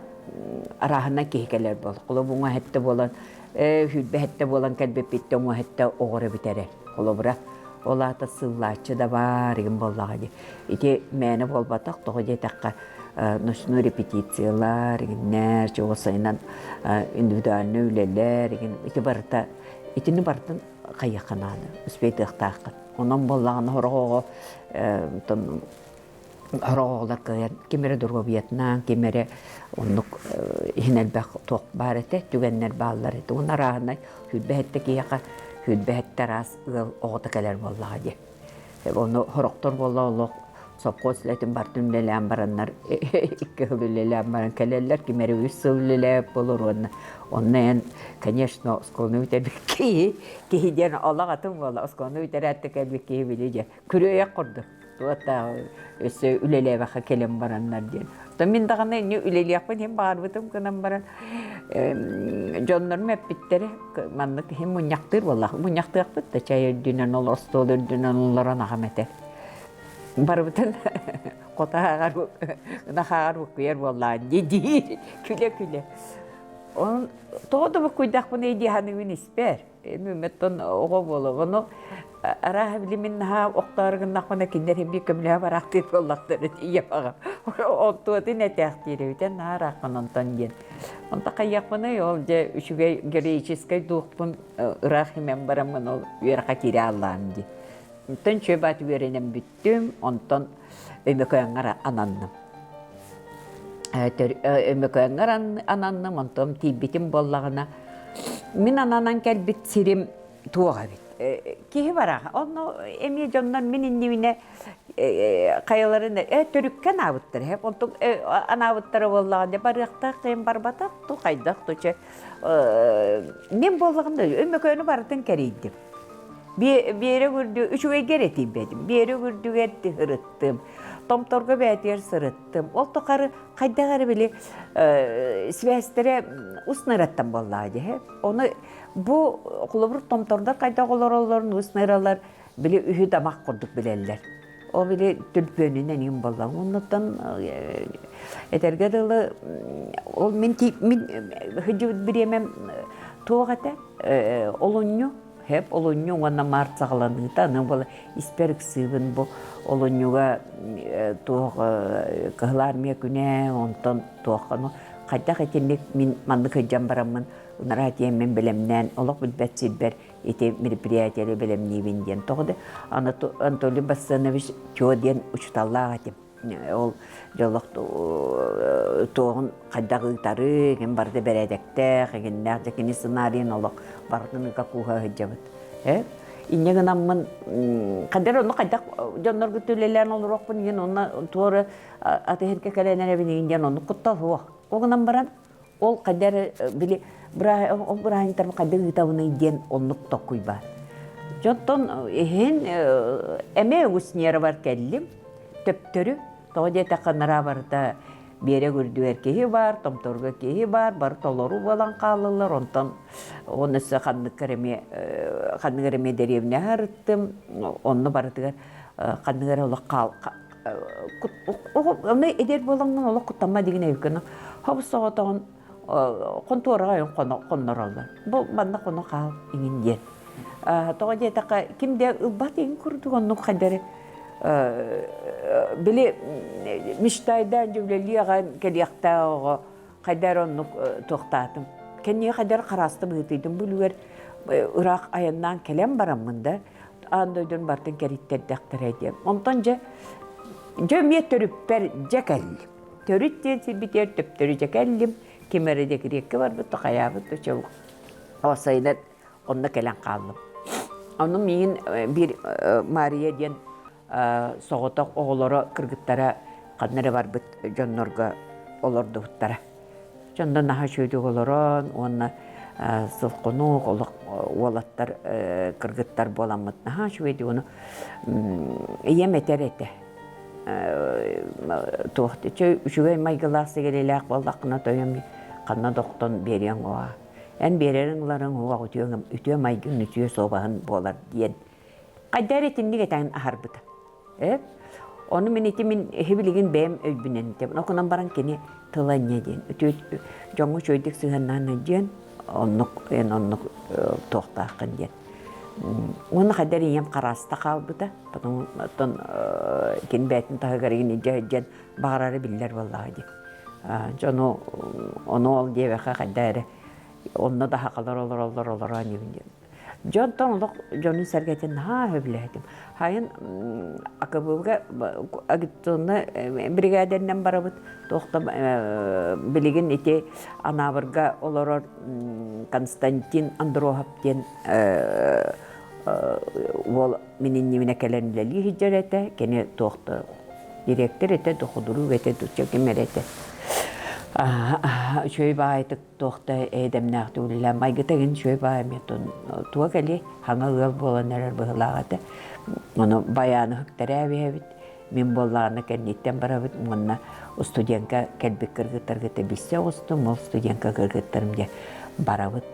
арааһынай киһи кэлэр буол. Холобур, уҥа эһэттэ буолан, сүүрбэ эһэттэ буолан кэлбиппиттэн уҥа эһэттэ оҕоро бүтэрэр. Холобура, ол аата сыллааччы да баар игин буоллаҕа дии. Ити мээнэ буолбатах, тоҕо диэтэххэ, ночной репетициялар, игиннэр, чугасайынан индивидуальнай үлэлэр, игин ити барыта, итини барытын хайыахха наада, успейтыахтааххын. Онон буоллаҕына сорох оҕо Сорох оҕолор кыайан ким эрэ доруобуйатынан, ким эрэ оннук иһин элбэх туох баар этэ, түгэннэр бааллар этэ. Уонна арааһынай 27 киһиэхэ 27 араас ыал оҕото кэлэр буоллаҕа дии. Ону сорохтор буолла олох сопхуос үлэтин барытын үлэлээн бараннар икки сыл үлэлээн баран кэлэллэр, ким эрэ үс сыл үлэлээбит буолар уонна онно эн, конечно, оскуоланы бүтэрбит киһи, киһи диэн олох атын буолла, оскуоланы бүтэрээт да кэлбит киһи били дьэ күрүөйэх курдук. Туота өссө үлэлээбэххэ кэлэн бараннар диэн. Оттон мин даҕаны инньэ үлэлиэхпин иһин баҕарбытым гынан баран дьоннорум эппиттэрэ маннык иһин мунньахтыыр буоллах. Мунньахтыахпыт да чай үрдүнэн ол остуол үрдүнэн олорон аҕам этэ. Барыбытын хото ааҕар ынах ааҕар буккуйар буоллаҕын дии диир күлэ-күлэ. Ол тоҕо да буккуйдахпыный дии саныыбын испэр. Мүммэттэн оҕо буолар. Ону арааһа били мин наһаа охтоору гыннахпына кинилэр иһин биир көмөлөһө бараахтыыр буоллахтара ийэм аҕам. Онтуотун этээхтиир эбитэ наһаа ыраахпын онтон диэн. Онто хайыахпыный ол дьэ үчүгэй героическай дуохпун ыраах имэн бараммын ол үөрэххэ киирэ аллаам дии. Онтон үчүгэй баат үөрэнэн бүттүм, онтон Өймөкөөҥҥө ананным. Өймөкөөҥҥө ананным, онтон тиийбитим буоллаҕына, мин ананан кэлбит сирим туох эбит. Киһи бараха. Онно эмиэ дьоннор мин иннибинэ хайаларын төрүккэ анаабыттар. Онтук анаабыттара буоллаҕа дьэ барыахтаах кыйын барбатах ту хайдах ту чэ мин буоллаҕым да Өймөкөөнү барытын кэрийдим. Биэрэ үрдү үчүгэйгэ эрэ тиийбэтим. Биэрэ үрдүгэр сырыттым. Томторго бээтигэр сырыттым. Ол тухары хайдах эрэ били связьтэрэ ус ныраттан буоллаҕа дьэ. Ону бу холобур томтордор хайдах олороллорун ус ныралар били үһү тамах курдук билэллэр. Ол били түлпүөнүнэн иҥин буолла. Оннуттан этэргэ дылы ол мин мин сылдьыбыт бириэмэм туох этэ олунньу хэп олунньу уонна март саҕаланыыта аны буола испэр ыксыыбын бу олунньуга туох Кыһыл Армия күнэ онтон туох хайдах итинник мин маннык сылдьан бараммын ынараа тиэммин бэлэмнээн олох билбэт сирбэр ити мероприятиелы бэлэмниибин диэн тоҕо да Анатолий Бассанович Тё диэн учуталлаах этим ол дьолох туоҕун хайдах ыытары ким барыта бэрээдэктээх игиннээх дьэ кини сценарийын олох барытын ыка кууһа сылдьабыт э инньэ гынаммын хайдах онно хайдах дьоннорго үлэлээн олоруохпун иһин онно туора атыһырга кэлэн эрэбин иһин диэн оннук куттал суох ол гынан баран Ол хайда эрэ били ол бырааһынньыктарбын хайда ыытабыный диэн оннук токкуй баар. Дьонтон иһин эмиэ үгүс нервар кэллим. Төптөрү тоҕо диэтэххэ нара барыта биэрэк үрдүгэр киһи баар, томторго киһи баар, бары толору буолан хааллылар. Онтон он өссө ханнык эрэ эмиэ ханнык эрэ эмиэ дэриэбинэ аһарыттым. Онно барытыгар ханнык эрэ олох хаал Ону эдэр буолаҥҥын олох куттамма дигин өйгөнө хобус соҕотоҕун хонтуораҕа ойон хоннороллор. Бу манна хоно хаал иҥин диэн. Тоҕо диэтэххэ ким да ылбат иҥин курдук оннук хайдары били мечтайдаан дьүлэлии аҕан кэлиэхтээх оҕо хайдар оннук туохтаатым. Кэннигэ хайдар харааста быһыытыйдым бу үлүгэр ыраах айаннаан кэлэн бараммын да аан дойдуну барытын кэриттэрдэхтэрэ диэн. Онтон дьэ, дьэ эмиэ төрүппэр дьэ кэллим. Төрүт диэн сирбитигэр төптөрү дьэ кэллим. Ким эрэ декреккэ барбыт, да хайаабыт да чэ сайынан онно кэлэн хааллым. Ону миигин биир Мария диэн соҕотох оҕолоро кыргыттара ханна эрэ барбыт дьоннорго олордубуттара. Дьонно наһаа үчүгэйдик олорон уонна сылхонуох олох уолаттар кыргыттар буоламмыт наһаа үчүгэйдик ону ийэм этэр этэ туох үчүгэй майгылаах сигилилээх буоллаххына тойом ханна да охтон биэриэҥ уоҕа эн биэрэриҥ ыларыҥ уоҕа үтүө үтүө майгын үтүө суобаһын буолар диэн хайда эрэ итинник этэн аһарбыта Э? Ону мин ити мин эһи билигин бэйэм өйбүнэн этэбин. Окунан баран кини тыла инньэ диэн. Үтүө дьоҥҥо үчүгэйдик сыһыаннаан диэн оннук эн оннук туохтааххын диэн. Уонна хайдар ийэм харааста хаалбыта. Потом оттон кини бэйэтин таһыгар игин илдьэ сылдьан баҕарара биллэр буоллаҕа дии. Дьону ону ол диэбэхэ хайда эрэ онно да хахалар олороллор олороо диэн Дьонтон олох дьонун-сэргэтин наһаа сөбүлээтим. Хайын АКБ-га агитационнай биригээдэннэн барабыт. Туох да билигин ити Анаабырга олорор Константин Андрохов диэн уол мин иннибинэ кэлэн үлэлии сылдьар этэ. Кини туох да директор этэ, худрук этэ, ким эрэ этэ. Үчүгэй баҕайытык туох да эйдэмнээх үлэлээн майгыта игин үчүгэй баҕайы эмиэ туга кэлиэй хаҥа ыал буолан эрэр быһыылаах этэ ону байааны үктэрээбиһэбит мин буоллаҕына кэнниттэн барабыт уонна студентка кэлбит кыргыттаргыта билсэ оҕустум ол студентка кыргыттарым дьэ барабыт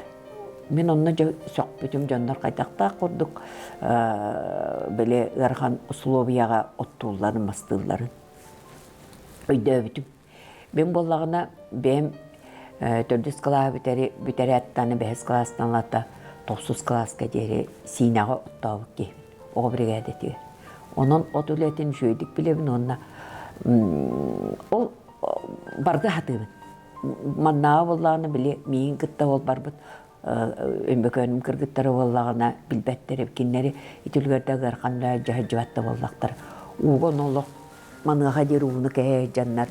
мин онно дьэ сөхпүтүм дьоннор хайдахтаах курдук били ыарахан условияҕа оттуулларын мастыылларын өйдөөбүтүм Мин буоллаҕына бэйэм төрдүс кылааһы бүтэри бүтэрээт аны бэһис кылаастан ылата тохсус кылааска диэри Сиинэҕэ оттообут киһибин оҕо биригээдэтигэр. Онон от үлэтин үчүгэйдик билэбин уонна ол барыта сатыыбын. Маннааҕы буоллаҕына били миигин кытта ол барбыт Өймөкөөнүм кыргыттара буоллаҕына билбэттэр кинилэри ити үлүгэрдэ ыарахан дьаһайдьыбат да буоллахтар. Ууга ону олох маныаха диэри ууну кэһэ сылдьаннар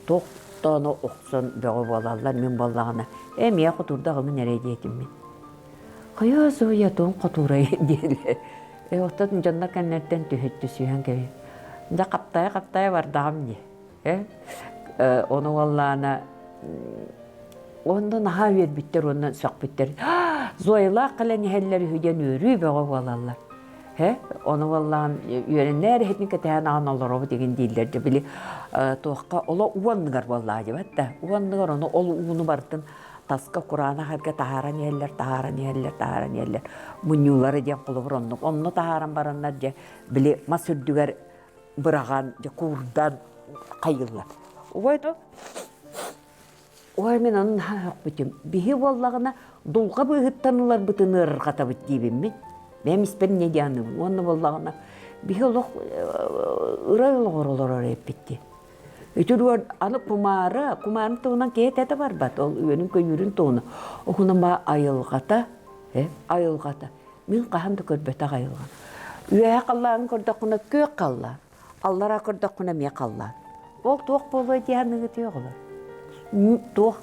тохтоону охсон бөҕө буолаллар. Мин буоллаҕына эмиэ хотурда аҕабын эрэ диэтим мин. Хайа Зоя туон хотуурай диэлэ. Э оттон дьоннор кэннэртэн түһүт түсүһэн кэби. Дьэ хаптайа-хаптайа бардаҕым дии. Э ону уоллаана онно наһаа үөрбүттэр уонна сөхпүттэр. Зоялаах кэлэн иһэллэр үһү диэн үөрүү бөҕө буолаллар. Э ону уоллаан үөрэннээр иһитин кэтэһэн аҕан олоробут игин дииллэр дьэ били туохха оло уонныгар буоллаа дьибэт да уонныгар ону ол ууну бартын таска кураанах эргэ таһааран иһэллэр таһааран иһэллэр таһааран иһэллэр мунньуулара диэн холобур оннук онно таһааран бараннар дьэ били мас үрдүгэр быраҕан дьэ куурдан хайыыллар ой ой мин ону наһаа өхпүтүм биһи буоллаҕына дулҕа быыһыттан ыларбытын ыарырҕатабыт диибин мин бэйэм испэр не дианыыбын уонна буоллаҕына биһи олох ырай олоҕор олорор эппит дии Үтүрүөр аны кумаара, кумаарын туһунан киһи этэ барбат, ол үөнүн-көйүүрүн туһунан. Оһуна ма айылҕата, э, айылҕата. Мин хаһан да көрбөтөх айылҕам. Үөһэ халлаанын көрдөххүнэ күөх халлаан, аллараа көрдөххүнэ эмиэ халлаан. Ол туох буолуой дии саныыгытый оҕолор? Туох?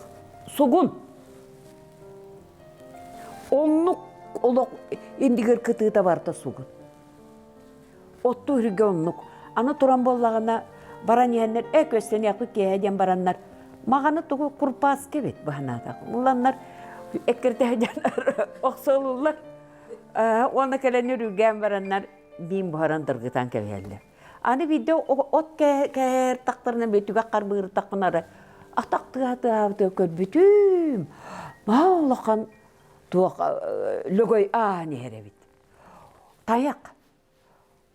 Сугун! Оннук олох индигир кытыыта барыта сугун. Оттуу үргэ оннук. Аны туран буоллаҕына, баран иһэннэр, ээ күөстэниэхпит киэһэ диэн бараннар, маҕаны тугу курпааска эбит быһанаатах. Ылланнар эккирэтэ сылдьаннар охсуолууллар. Уонна кэлэн үрүлгээн бараннар биин буһаран дыргытан кэбиһэллэр. Аны биирдэ от кээһэр тахтарына түгэх харбыыртахпына эрэ атах тыаһа тыаһаабыты көрбүтүм. Маа улахан туох лөгөй ааһан иһэр эбит. Тайах.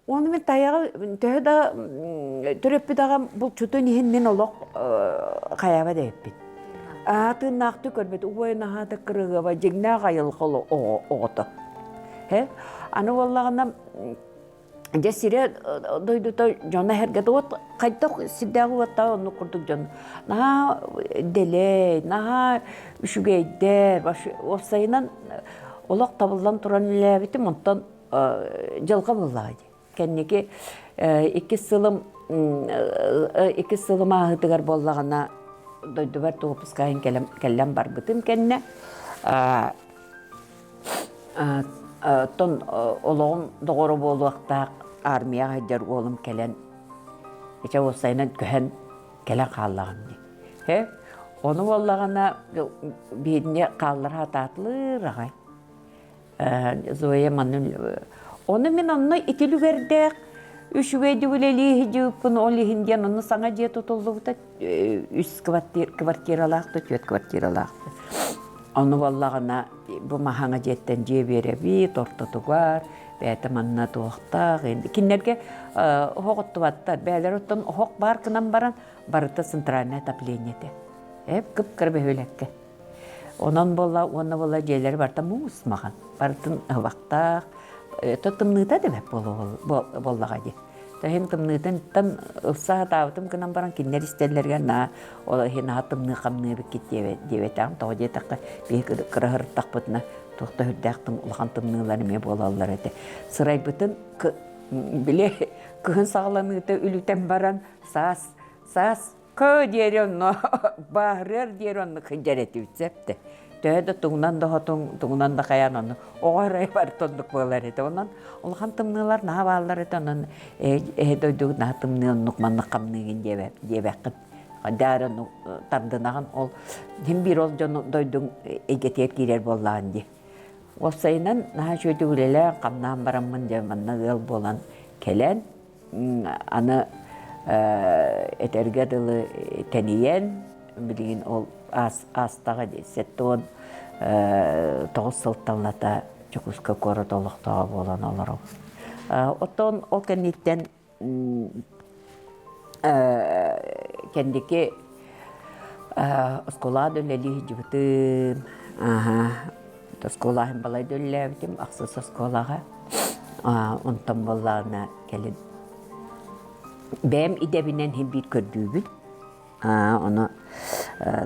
Уонна мин тайаҕы төһө да төрөппүт аҕам булчутун иһин мин олох хайаабат эбиппин. Аа тыыннаахтыы көрбүт убай наһаа да кырыһыаба дьиҥнээх айылҕа оҕото. Һэ аны буоллаҕына дьэ сирэ дойдута дьоно эһэргэтэ вот хайдах сирдээҕи уоттаах оннук курдук дьон наһаа дэлэй наһаа үчүгэйдэр уопсайынан олох табыллан туран үлэлээбитим онтон дьылҕа буоллаҕа дии кэнники иккис сылым иккис сылым ааһыытыгар буоллаҕына дойдубар туопускайын кэлэн барбытым кэннэ Оттон олоҕум доҕоро буолуохтаах армияҕа сылдьар уолум кэлэн, ичэ уопсайынан көһөн кэлэн хааллаҕым дии. Һэ, ону буоллаҕына биһигини хааллара сатаатылар аҕай. Зоя манна ону мин онно ити үлүгэрдээх үчүгэйдик үлэлии сылдьыбыппын ол иһин диэн онно саҥа дьиэ тутуллубута үс квартиралаах да түөрт квартиралаах Ону буоллаҕына бу маһаҥа дьиэттэн дьиэ биэрэбит, ортотугар, бэйэтэ манна туохтаах. Кинилэргэ оһох оттубаттар. Бэйэлэр оттон оһох баар гынан баран барыта центральное отопление этэ. Эп кып-кыра бөһүөлэккэ. Онон буолла уонна буолла дьиэлэри барыта муус маҕан. Барытын ыһыбахтаах. Это тымныыта да бэрт буоллаҕа дии. Таһын тымныытыттан ылса сатаабытым гынан баран кинилэр истэллэригэр наа ол иһин наһаа тымныы хамныы эбиккит диэбэтэҕим. Тоҕо диэтэххэ биһи кыраһырыттахпытына туох да сүрдээх улахан тымныылар эмиэ буолаллар этэ. Сырайбытын били кыһын саҕаланыыта үлүтэн баран саас саас Көө диэри онно бааһырыар диэри онно сылдьар этибит сөп да. Төһө да тугунан да хотун, тугунан да хайаан онно оҕо эрэ барыта оннук буолар этэ. Онон улахан тымныылар наһаа бааллар этэ. Онон эһэ дойдугут наһаа тымныы оннук маннык хамныыгын диэбэххин. Даар оннук тардынаҕын ол син биир ол дьону дойдуҥ эйгэтигэр киирэр буоллаҕын дии. Уопсайынан наһаа үчүгэйдик үлэлээн, хамнаан бараммын дьэ манна ыал буолан кэлэн Аны этэргэ дылы тэнийэн, билигин ол аастаҕа дии, 79 сылтан Дьокуускай куорат олохтооҕо буолан олоробут. Оттон ол кэнниттэн кэнники оскуолаҕа да үлэлии сылдьыбытым. Оскуолаһын балайда үлэлээбитим, ахсыс оскуолаҕа. Онтон буоллаҕына кэлин бэйэм идэбинэн иһин биир көрдүүбүн. Ону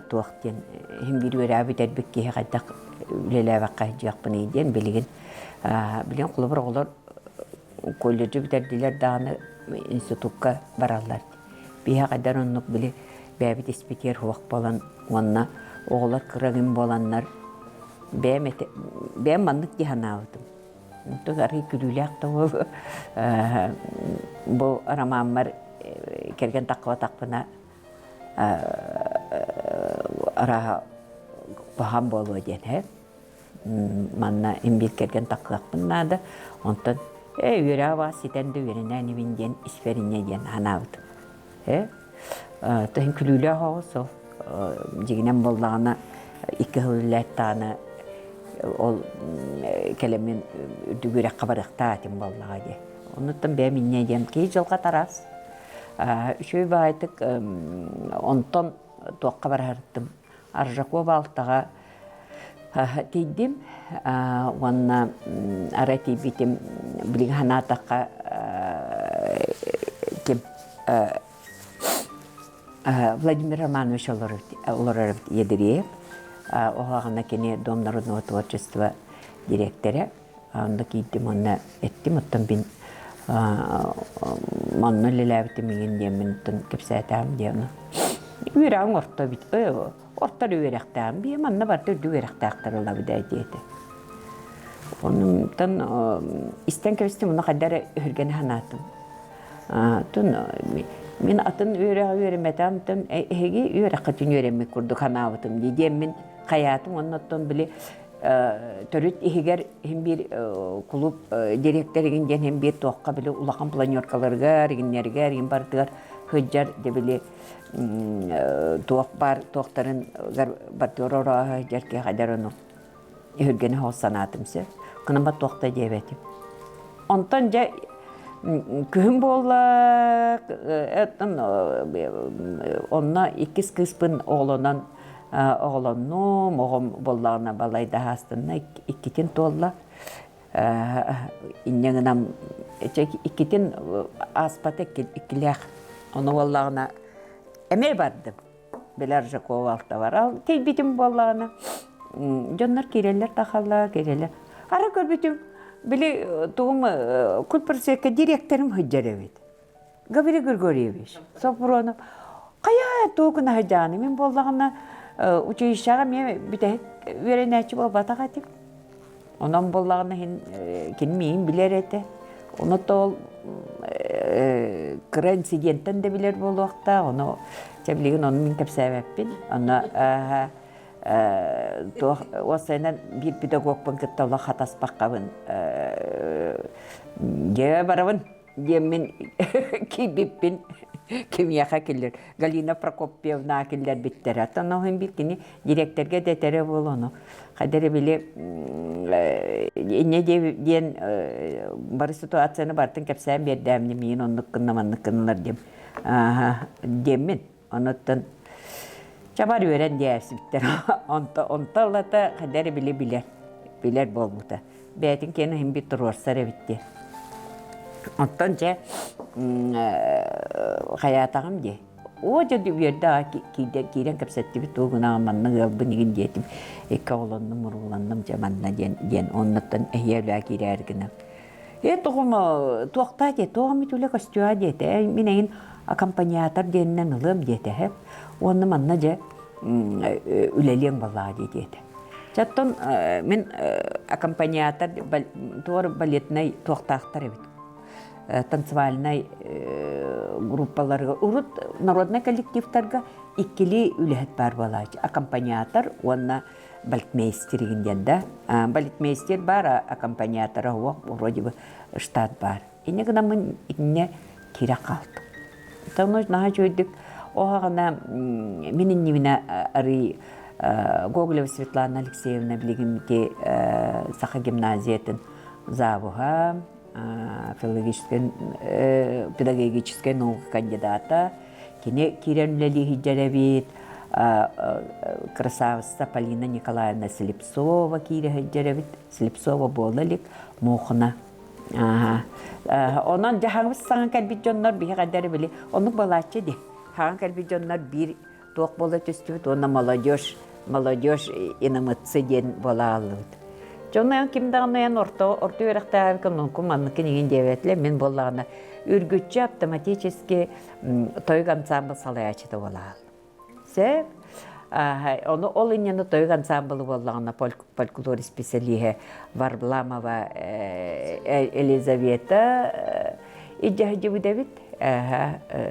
туох диэн иһин биир үөрээҕи бүтэрбит киһи хайдах үлэлээбэххэ сылдьыахпыный диэн билигин билигин холобур оҕолор колледжы бүтэрдилэр даҕаны институкка бараллар. Биһиэхэ хайдар оннук били бэйэбит испитигэр суох буолан уонна оҕолор кыра гын буоланнар. Бэйэм этэ бэйэм маннык дии санаабытым. Онтон арыый күлүүлээх да буолуо. Бу ромаммар кэргэн таххыбатахпына арааһа куһаҕан буолуо диэн ээ. Манна имбиир кэргэн таххыахпын наада. Онтон ээ үөрэҕэ баҕас ситэн да үөрэнэ инибин диэн испэр инньэ диэн санаабытым. Ээ Тыһын күлүүлээх оҕус ол. Дьиҥинэн буоллаҕына икки сыл үлэлээт даҕаны ол кэлэммин үрдүк үөрэххэ барыахтаах этим буоллаҕа дии. Оннуттан бэйэм инньэ диэн киһи дьылҕа тараас. Үчүгэй баҕайытык онтон туохха бараһартым Аржакова алтаҕа тиийдим уонна арай тиийбитим билигин санаатахха ким Владимир Романович олорор эбит Ядреев оһоҕуна кини Дом народного творчества дириэктэрэ онно киирдим уонна эттим оттон мин манна үлэлээбитим иҥин диэммин оттон кэпсээтэҕим диэн үөрэҕиҥ орто эбит орто эрэ үөрэхтээҕим биэ манна барыта үрдүк үөрэхтээхтэр ылабыт ээ диэтэ онтон истэн кэбистим ону хайда эрэ өһүргэнэ санаатым Оттон мин атын үөрэҕи үөрэммэтэҕим оттон эһиги үөрэххитин үөрэммит курдук санаабытым дии диэммин хайаатым уонна оттон били төрүт иһигэр иһин биир кулууп дириэктэригин диэн иһин биир туохха били улахан планеркаларыгар игиннэригэр игин барытыгар сылдьар дьэ били туох баар туохтарын барытыгар орооһо сылдьар киһи хайдар ону өһүргэнэ соҕус санаатым сөп кынаммат туох да диэбэтим онтон дьэ күһүн буолла онно иккис кыыспын оҕолонон оҕолоннум оҕом буоллаҕына балайда аһаастынна иккитин туолла инньэ гынан иккитин ааспата иккилээх ону буоллаҕына эмиэ бардым билэр Жакова алтабар ал тиийбитим буоллаҕына дьоннор киирэллэр тахаллар киирэллэр ара көрбүтүм били тугум культпросвекка директорым сылдьар эбит Гаврил Григорьевич Сопронов хайа тугу гына сылдьаҕыный мин буоллаҕына училищеҕа эмиэ бүтэһик үөрэнээччи буолбатах этим онон буоллаҕына иһин кини миигин билэр этэ ону то ол кыра инциденттэн да билэр буолуохтаах ону чэ билигин ону мин кэпсээбэппин онно туох уопсайынан биир педагогпун кытта олох хатаспаккабын дьэ барабын диэммин киирбиппин кимиэхэ киллэр Галина Прокопьевна киллэрбиттэрэ оттон оһун бир кини дириэктэргэ да этэрэ буолуо ону хайда эрэ били инньэ диэн бары ситуацияны барытын кэпсээн биэрдээмни миин оннук гынна маннык гыннылар диэм диэммин Онуттан чабар үөрэн диэсибиттэр. Онто онто ылата хайда эрэ били билэр, билэр буолбута. Бэйэтин киэн иһин бит туруорсар эбит дии. Оттон дьэ хайаатаҕым дии. Оо дьэ үөрдэ аҕа киирэн кэпсэттибит тугу гынаҕын манна ыалбын игин диэтим. Икки оҕолоннум, урууланным дьэ манна диэн диэн оннуттан эһиэ үлээ киирээр гына. Ээ тоҕом туохтаа диэ, туох эмит үлэ көстүөҕэ диэтэ. Ээ мин эйин аккомпаниатор диэнинэн ылыам диэтэ эһэ. Уонна манна дьэ үлэлиэҥ буоллаҕа дии диэтэ. Чэ оттон мин аккомпаниатор туор балетнай туохтаахтар эбит. Танцевальнай группаларга урут народнай коллективтарга иккилии үлэһит баар буолааччы. Аккомпаниатор уонна балетмейстеригин диэн да балетмейстер баар аккомпаниатора суох вроде бы штат баар инньэ гынаммын итиннэ киирэ хаалтым Тону наһаа үчүгэйдик оһоҕуна мин иннибинэ арый Гоголева Светлана Алексеевна билигин ити Саха гимназиятын завуһа филологическай педагогическай наука кандидата Кини киирэн үлэлии сылдьар эбит. Красавица Полина Николаевна Слепцова киирэ сылдьар эбит. Слепцова буола илик, Муохуна. Онон дьаһаҥыбыт саҥа кэлбит дьоннор биһи хайдары били оннук балааччы ди. Хаҥа кэлбит дьоннор биир туох буола түстүбүт уонна молодежь молодежь иномытцы диэн буола ааллыбыт. Дьонно ким даҕаны эн орто орто үөрэхтээҕин оннуку манныкын иҥин диэбэтлэ мин буоллаҕына үргүччү автоматически тойук ансаамбыл салайааччыта буолаал. Сөп. Ону ол инньэни тойук ансаамбылы буоллаҕына фольклор исписэлииһэ Варламова Елизавета илдьэ эбит.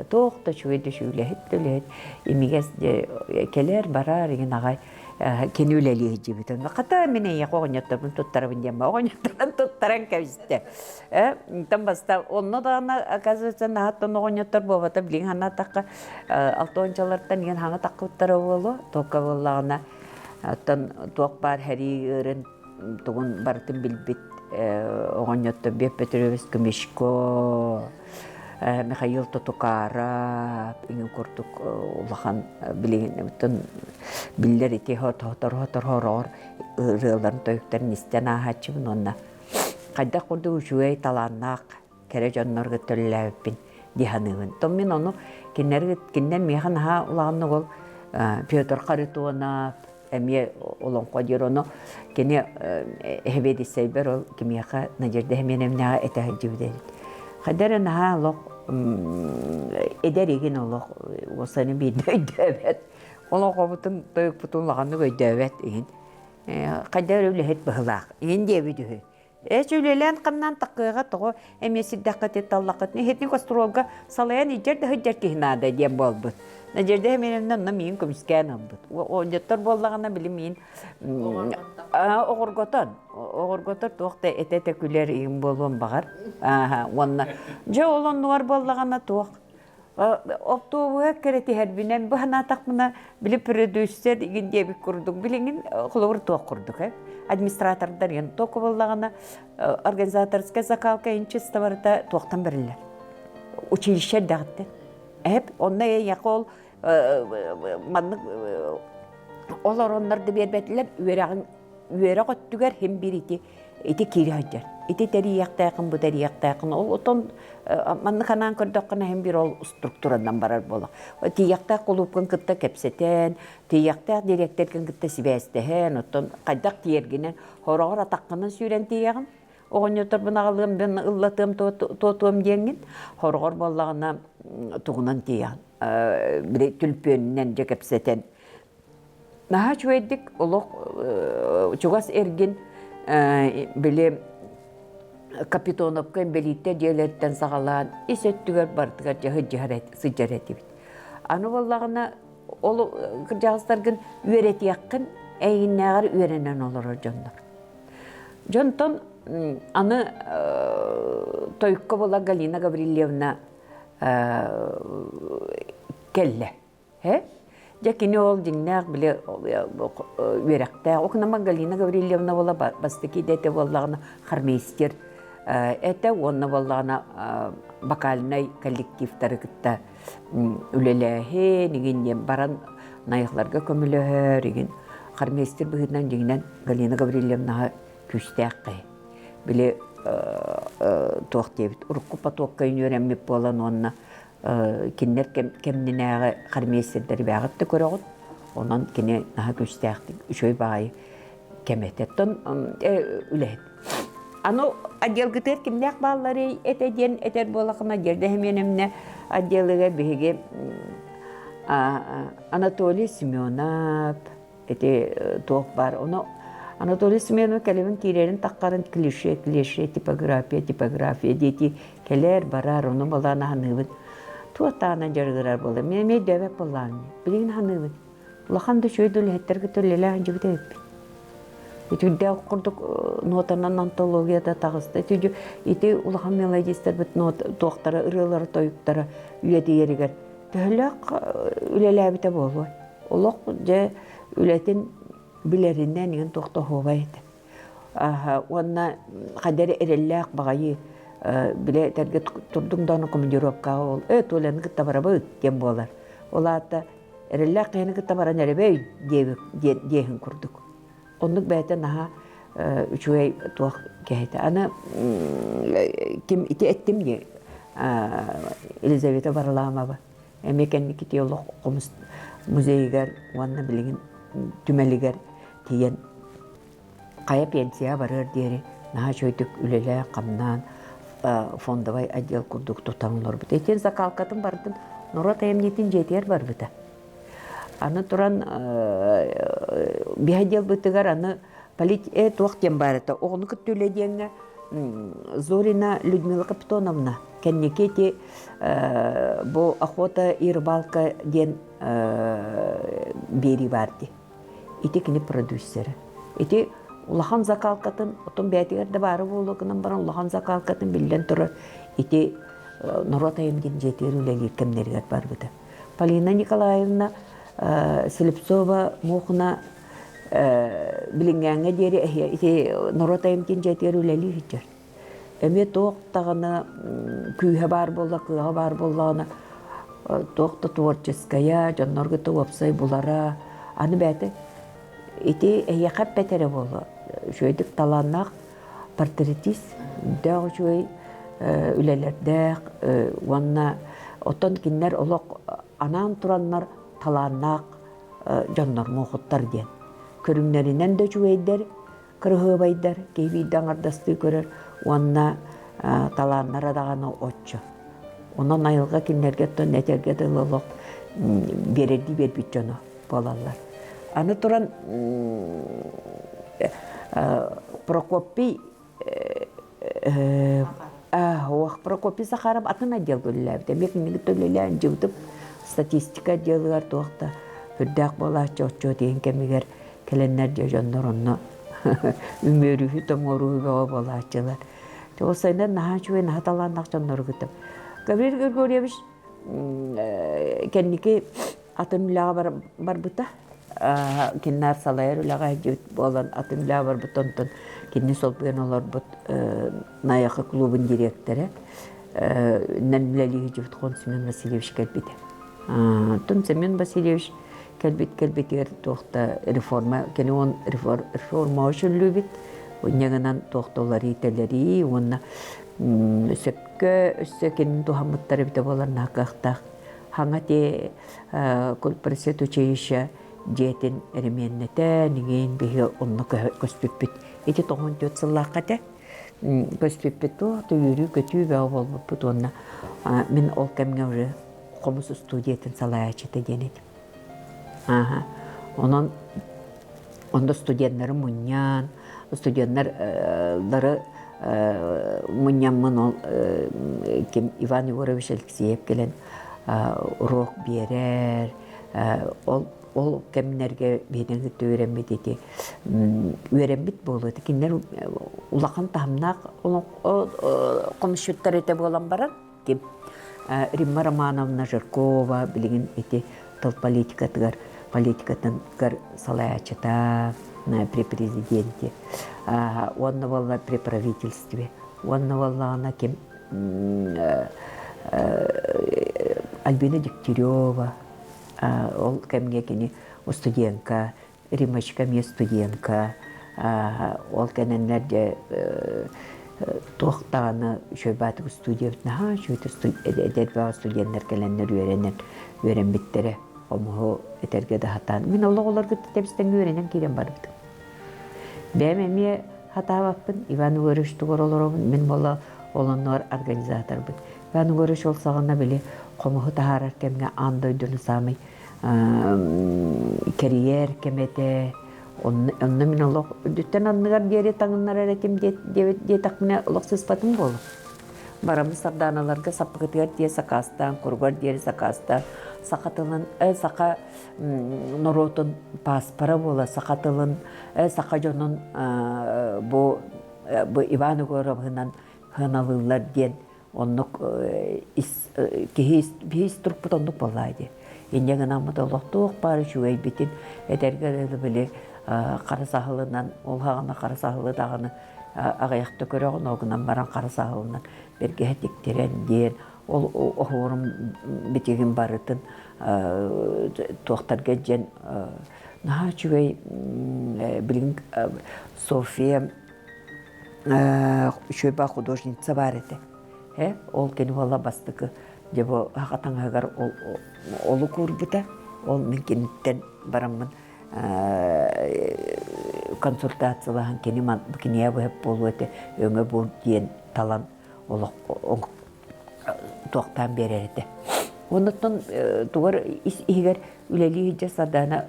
Туох да үчүгэй да үлэһит да үлэһит имигэс кэлэр барар игин аҕай кини үлэлии сылдьыбыт. Хата мин эйиэхэ оҕонньотторбун туттарабын диэн оҕонньотторун туттаран кэбистэ. Онтон баста онно даҕаны оказывается наһаттан оҕонньоттор буолбата билигин санаатахха алтончалартан иһин хаҥа таххыбыттара буолуо туокка буоллаҕына оттон туох баар сэрии ыырын тугун барытын билбит оҕонньоттор Беп Петрович Кмешко Михаил Тотукаров иҥин курдук улахан билигин биллэр ити хотор хотор хороҕор ырыаларын тойуктарын истэн ааһааччыбын уонна хайдах курдук үчүгэй талааннаах кэрэ дьоннорго төллөөбүппүн дии саныыбын. То мин ону кинилэр кинилэр миэхэ наһаа улаханнык ол Петр Харитонов эмиэ олоҥхо диир ону кини эһэбиэдиссэйбэр ол кимиэхэ Надежда Семеновнаҕа этэ сылдьыбыт эбит. Хайда эрэ наһаа олох эдэр игин олох уосаны биирдэ өйдөөбөт. Олоҥхобутун тойукпутун улаханнык өйдөөбөт иһин. Хайда эрэ үлэһит быһылаах. Иһин диэбит үһү. Эч үлэлээн-хамнаан такыаҕа тоҕо эмиэ сирдэххит таллаххыт иһитник остуруолга салайан илдьэр да сылдьар киһи наада диэн буолбут. Надежда Семеновна онно миин көмүскээн ылбыт. Оонньоттор буоллаҕына били миин оҕорготон оҕорготор туох да этэ-этэ күлэр иһин буолуон баҕар. Уонна дьэ ол оннугар буоллаҕына туох Оптуобуһа кэрэтиһэрбинэн бу санаатахпына били продюсер игин диэбит курдук билигин холобур туох курдук э администратордар игин туох буоллаҕына организаторская закалка инчисто барыта туохтан бэриллэр училище эрдэҕиттэн эп онно эйиэхэ ол маннык олороннор да биэрбэтилэр үөрэҕиҥ үөрэх өттүгэр һин биир ити ити киирэ сылдьар. Ити тэрийиэхтээхин, бу тэрийиэхтээхин. Ол отон маннык анаан көрдөххүнэ һин биир ол структуранан барар буолар. Тиийиэхтээх кулуупкун кытта кэпсэтэн, тиийиэхтээх дириэктэргин кытта сибээстэһэн, оттон хайдах тиийэргинэн хороҕор атаххынан сүүрэн тиийэҕин. Оҕонньоторбун аҕалыам, бен ыллатыам, туотуом диэҥҥин. Хороҕор буоллаҕына тугунан тиийэҕин. Били түлпүөнүнэн дьэ кэпсэтэн Наһаа үчүгэйдик олох чугас эргин били Капитоновка инбэлииттэр дьиэлэриттэн саҕалаан ис өттүгэр барытыгар дьаһыдьыһар сылдьар этибит. Аны буоллаҕына ол кырдьаҕастаргын үөрэтиэххин эйигиннээҕэр үөрэнэн олорор дьоннор. Дьонтон аны тойукка була Галина Гаврильевна кэллэ. Э? Дьэ кини ол дьиҥнээх били үөрэхтээх. Окнама Галина Гаврильевна буола бастакы идэтэ буоллаҕына хормейстер этэ уонна буоллаҕына вокальнай коллективтары кытта үлэлээһин игин диэн баран найахларга көмөлөһөр игин хормейстер быһыытынан дьиҥинэн Галина Гаврильевнаҕа күүстээх киһи. Били туох диэбит урукку потокка үөрэммит буолан уонна кинилэр кэмнинээҕи хормейстердэри бээҕит да көрөҕүт. Онон кини наһаа күүстээхтик үчүгэй баҕайы кэм этэ. Оттон үлэһит. Аны отделгытыгар кимнээх баалларый этэ диэн этэр буолахына Надежда Семеновна отделыгар биһиги Анатолий Семенов, ити туох баар. Ону Анатолий Семенов кэлэбин киирэрин таххарын клише, клише, типография, типография диэти кэлэр, барар, ону балаан аһаныыбын. Туох таанан дьарыгырар буолла. Мин эмиэ өйдөөбөт буоллаҕым. Билигин аһаныыбын. Улахан да үчүгэй да үлэһиттэргэ үлэлээх дьыбыт эбиппин. Итирдээх курдук нотанан антологията таҕыста. Ити, ити улахан мелодистарбыт туохтара, ырыалара, тойуктара үйэтийэригэр төһөлөөх үлэлээбитэ буолуой? Олох дьэ үлэтин билэринэн игин туох да оһуобай этэ. Уонна хайда эрэ эрэллээх баҕайы бile этэргэ турдуҥ да командировкаҕа ол ээ Толяны кытта барабыт диэн буолар. Ол аата эрэллээх киһини кытта баран эрэбэй диэбит диэһин курдук. Оннук бэйэтэ наһаа үчүгэй туох киһитэ. Аны ким ити эттим дии Елизавета Варламова эмиэ кэнники олох хомус музейыгар уонна билигин түмэлигэр тиийэн хайа пенсияҕа барыар диэри наһаа үчүгэйдик үлэлээн-хамнаан фондовай отдел курдук тутан олорбут. Итин закалкатын барытын норуот айымньытын дьиэтигэр барбыта. Аны туран биһэ дьылбытыгар аны полит туох диэн баар этэ оҕону кытта үлэ диэҥҥэ Зорина Людмила Капитоновна кэнники ити бу охота и рыбалка диэн биэрии баар дии. Ити кини продюсера. Ити улахан закалкатын, отон бэйэтигэр да баара буолуо гынан баран улахан закалкатын биллэн турар ити норуот айымньытын дьиэтигэр үлэлиир кэмнэригэр барбыта. Полина Николаевна Слепцова Муохуна билиҥҥээҥҥэ диэри ити норуот айымньытын дьиэтигэр үлэлии сылдьар. Эмиэ туох даҕаны күүһэ баар буолла, кыаҕа баар буоллаҕына туох да творческайа, дьоннорго да уопсай булара. Аны бэйэтэ ити эйиэхэ эппэт эрэ буолуо. Үчүгэйдик талааннаах портретист, дээх үчүгэй үлэлэрдээх уонна оттон кинилэр олох анаан тураннар талааннаах дьоннор муохуттар диэн. Көрүҥнэринэн да үчүгэйдэр, кырыһыабайдар, киһи биирдэ аҥардастыы көрөр уонна талааннара даҕаны оччо. Онон айылҕа кинилэргэ оттон этэргэ дылы олох биэрэрдии биэрбит дьоно буолаллар. Аны туран Прокопий Ох, Прокопий Захаров атын отделга үлэлээбитэ. Эмиэ кинини кытта үлэлээн дьыбытым статистика отделыгар туох да үрдээх буолааччы отчуот иһин кэмигэр кэлэннэр дьэ дьоннор онно үмүөрүһүү тоҥуоруһуу бөҕө буолааччылар. Ол сайынан наһаа үчүгэй, наһаа талааннаах дьоннору кытта. Гаврил Григорьевич кэнники атын үлэҕэ барбыта. Киннаар салайар үлэҕэ сылдьыбыт буолан атын үлэҕэ барбыт онтон кинини солбуйан олорбут Найахы клубун дириэктэрэ нэн үлэлии сылдьыбыт Хон Семен Васильевич кэлбитэ. Оттон Семен Васильевич кэлбит кэлбитигэр туох да реформа кини он реформа өчүллүүбүт инньэ туох да уларыы тэлэрии уонна сөпкө өссө кинини туһаммыттар эбитэ буолар наһаа кыахтаах хаҥа ти культпросвет училище дьиэтин эрэмиэннэтэн иҥин биһи онно көспүппүт ити 94 сыллаахха этэ көспүппүт туох да үөрүү-көтүү бөҕө буолбуппут уонна мин ол кэмҥэ уже хомус студиятын салайааччыта диэн этим. Ааһа. Онон онно студеннары мунньан, студеннары мунньаммын ол ким Иван Егорович Алексеев кэлэн уруок биэрэр. Ол ол кэмнэргэ биһиги кытта үөрэммит ити үөрэммит буолуо. Кинилэр улахан таһымнаах хомусчуттар этэ буолан баран ким Римма Романовна Жиркова билигин ити тыл политикатыгар политикатыгар салайааччыта при президенте уонна буолла при правительстве уонна буоллаҕына ким Альбина Дегтярева ол кэмҥэ кини студентка Риммочка эмиэ студентка ол кэнэннэр дьэ туох даҕаны үчүгэй студиябыт наһаа үчүгэй эдэр бөҕө студеннар кэлэннэр үөрэнэн үөрэммиттэрэ хомуһу этэргэ да сатаан мин олох олорго тэбистэн үөрэнэн киирэн барбытым бэйэм эмиэ хатаабаппын Иван Егорович тугар олоробун мин буола олонноор организаторбын Иван Егорович ол саҕана били хомуһу таһаарар кэмҥэ аан дойдуну саамай кэрийэр кэм этэ. Онно мин олох үрдүттэн анныгар диэри таҥыннарар этим диэтэхпинэ олох сыыспатым буолуо. Бараммыт сардааналарга саппыкытыгар диэри сакаастаан, куругар диэри сакаастаан, саха тылын, саха норуотун пааспара буола, саха тылын, саха дьонун бу бу Иван Егоровынан сыаналыыллар диэн оннук ис киһи биһи ис турукпут оннук буоллаа дии. Инньэ гынаммыт олох туох баар үчүгэйбитин этэргэ дылы били хара саһылынан ол хаҕана хара саһылы даҕаны аҕыйахта көрөҕүн ол гынан баран хара саһылынан бэргэһэ тиктэрэн диэн ол оһуорум битигин барытын туохтарга диэн наһаа үчүгэй билигин София үчүгэйбэ художница баар этэ. Э, ол кини буола бастакы дьэ бу аха таҥаһыгар олук уурбута. Ол мин киниттэн бараммын консультациялаһан кини кинигэ быһап буолуо этэ өҥө бу диэн талан олох туохтаан биэрэр этэ. Оннуттан тугар ис иһигэр үлэлии сылдьар Сардаана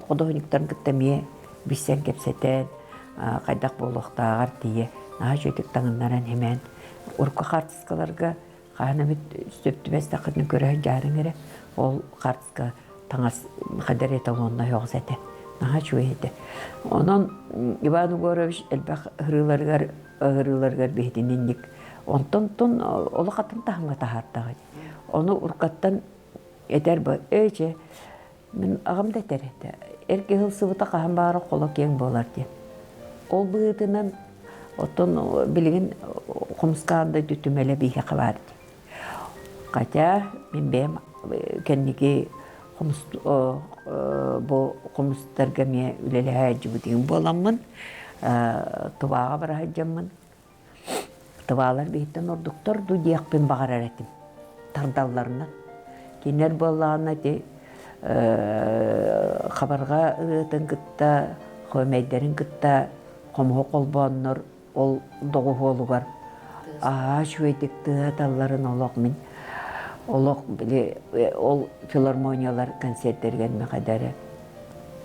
худуоһунньуктарын кытта эмиэ билсэн кэпсэтэн, хайдах буолуохтааҕар тиийэ наһаа үчүгэйдик таҥыннаран химээн урукку хаартыскаларга хаһан эмит сөп түбэстэххитинэ көрө сылдьаарыҥ эрэ ол хаартыска таҥас хайдар эталоннай оҕус этэ наһаа үчүгэй этэ онон Иван Егорович элбэх ыһырыыларыгар ыһырыыларыгар биһитининник онтон тон олох атын таһымҥа таһаартаҕа ону уруккаттан этэр бу эй чэ Мин аҕам да этэр этэ, эр киһи ылсыбыта хаһан баҕарар холо киэҥ буолар диэн. Ол быһыытынан оттон билигин хомускаан дойду түмэлэ биһиэхэ баар дии. Хотя мин бэйэм кэнники хомус бу хомустарга эмиэ үлэлэһэ сылдьыбытым буоламмын, тубааҕа бара сылдьаммын Тываалар биһиттэн ордуктар дуу диэхпин баҕарар этим. Тардалларынан. Кинилэр буоллаҕына ити хабарҕа ырыатын кытта, хомэйдэрин кытта хомуһу холбооннор ол доҕуһуолугар аа үчүгэйдик тыаталларын олох мин олох били ол филармониялар концертэригэр миэхэ эрэ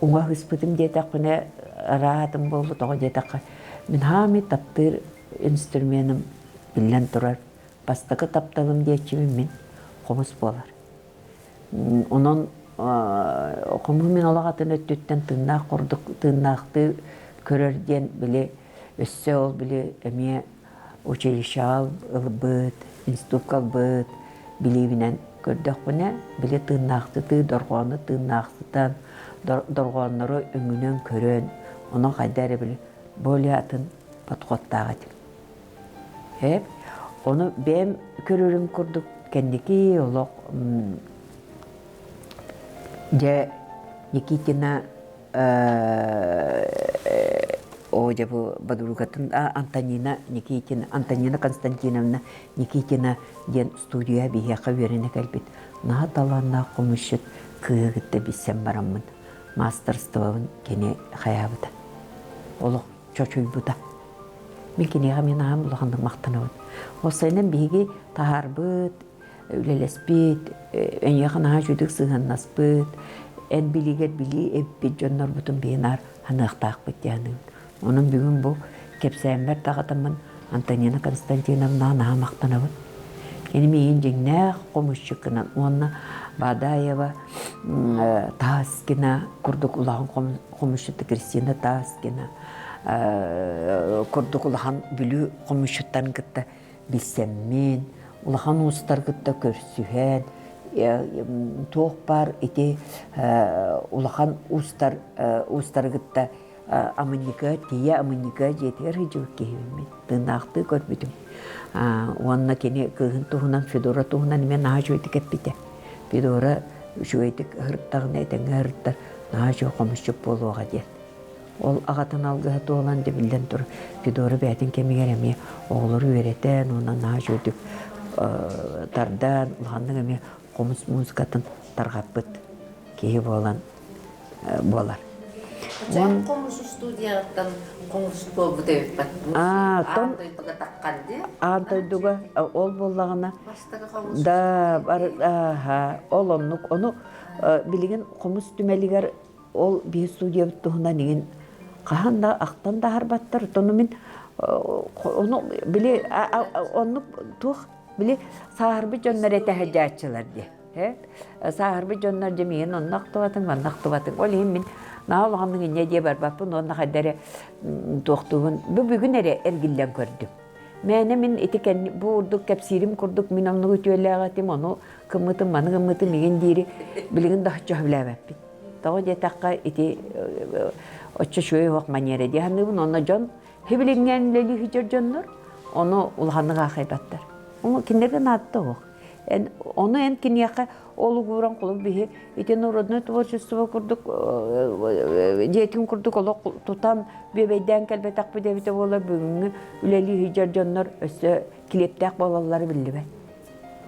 уҥа ыспытым диэтэхпинэ араатым буолбут тоҕо диэтэххэ Мин хаамый таптыыр инструменым биллэн турар, бастакы тапталым диэччибин мин хомус буолар. Онон хомуһу мин олох атын өттүттэн тыыннаах курдук тыыннаахтыы көрөр диэн били өссө ол били эмиэ училищеҕа ылбыт, институкка ылбыт билиибинэн көрдөхпүнэ, били тыыннаахтытыы дорҕоону тыыннаахтытан, дорҕооннору өҥүнэн көрөн, онон хайда эрэ били более атын подходтаах этим. Эп, ону бэйэм көрөрүм курдук кэнники олох дьэ Никитина оо дьэ бу подругатын Антонина Никитина Антонина Константиновна Никитина диэн студия биһиэхэ үөрэнэ кэлбит наһаа талааннаах хомусчут кыыһы кытта билсэн бараммын маастарыстыбабын кини хайаабыта олох чочуйбута мин киниэхэ мин аһам улаханнык махтанабын уопсайынан биһиги таһаарбыт үлэлэспит, эйиэхэ наһаа үчүгдүк сыһыаннаспыт, эн билиигэр билии эппит дьоннорбутун биһи наар ханыахтаахпыт дии саныыбын. Онон бүгүн бу кэпсээммэр даҕатаммын Антонина Константиновнаҕа наһаа махтанабын. Кини миигин дьиҥнээх хомусчуккунан уонна Бадаева Таскина курдук улахан хомусчут Кристина Таскина курдук улахан Бүлүү хомусчуттарын кытта билсэммин, улахан уустар кытта көрсүһэн, туох баар ити улахан уустар уустары кытта Амынньыка тиийэ Амынньыка дьиэтигэр сылдьыбыт киһибин тыыннаахтыы көрбүтүм. Уонна кини кыыһын туһунан Федора туһунан эмиэ наһаа үчүгэйдик эппитэ. Федора үчүгэйдик ыһыртаҕына этэҥҥэ ыһыртар наһаа үчүгэй хомусчут буолуоҕа диэн. Ол аҕатын алгыһа туолан дьэ биллэн турар Федора бэйэтин кэмигэр эмиэ оҕолору үөрэтэн уонна наһаа үчүгэйдик тардан улаханнык эмиэ хомус музыкатын тарҕаппыт киһи буолан буолар. Чээн хомус студияттан хомус буолбут эбиппин. Аан дойдуга таххан дии. Аан дойдуга ол буоллаҕына да ол оннук ону билигин хомус түмэлигэр ол биир студиябыт туһунан игин хаһан да ахтан да аһарбаттар ону мин ону били оннук туох били сааһырбыт дьоннор этэ сылдьааччылар дии сааһырбыт дьоннор дьэ миигин онно ахтыбатыҥ манна ахтыбатыҥ ол иһин мин наһаа улаханнык инньэ диэ барбаппын уонна хайда эрэ туохтуубун бу бүгүн эрэ эргиллэн көрдүм мээнэ мин ити кэнни бу курдук кэпсиирим курдук мин оннук үтүөлээх этим ону кыммытым маны гыммытым игин диири билигин да оччо сөбүлээбэппин Тоҕо диэтэххэ, ити оччо үчүгэй оһох манера дии саныыбын. Онно дьон хибилиҥҥэн үлэлии сылдьар дьоннор ону улаханнык аахайбаттар. Ону кинилэргэ наадата суох. Эн, ону эн киниэхэ ол угууран холобур биһи ити народное творчество курдук дьиэтин курдук олох тутан бүөбэйдээн кэлбэтэхпит эбитэ буоллар бүгүҥҥү үлэлии сылдьар дьоннор өссө килиэптээх буолаллара биллибэт.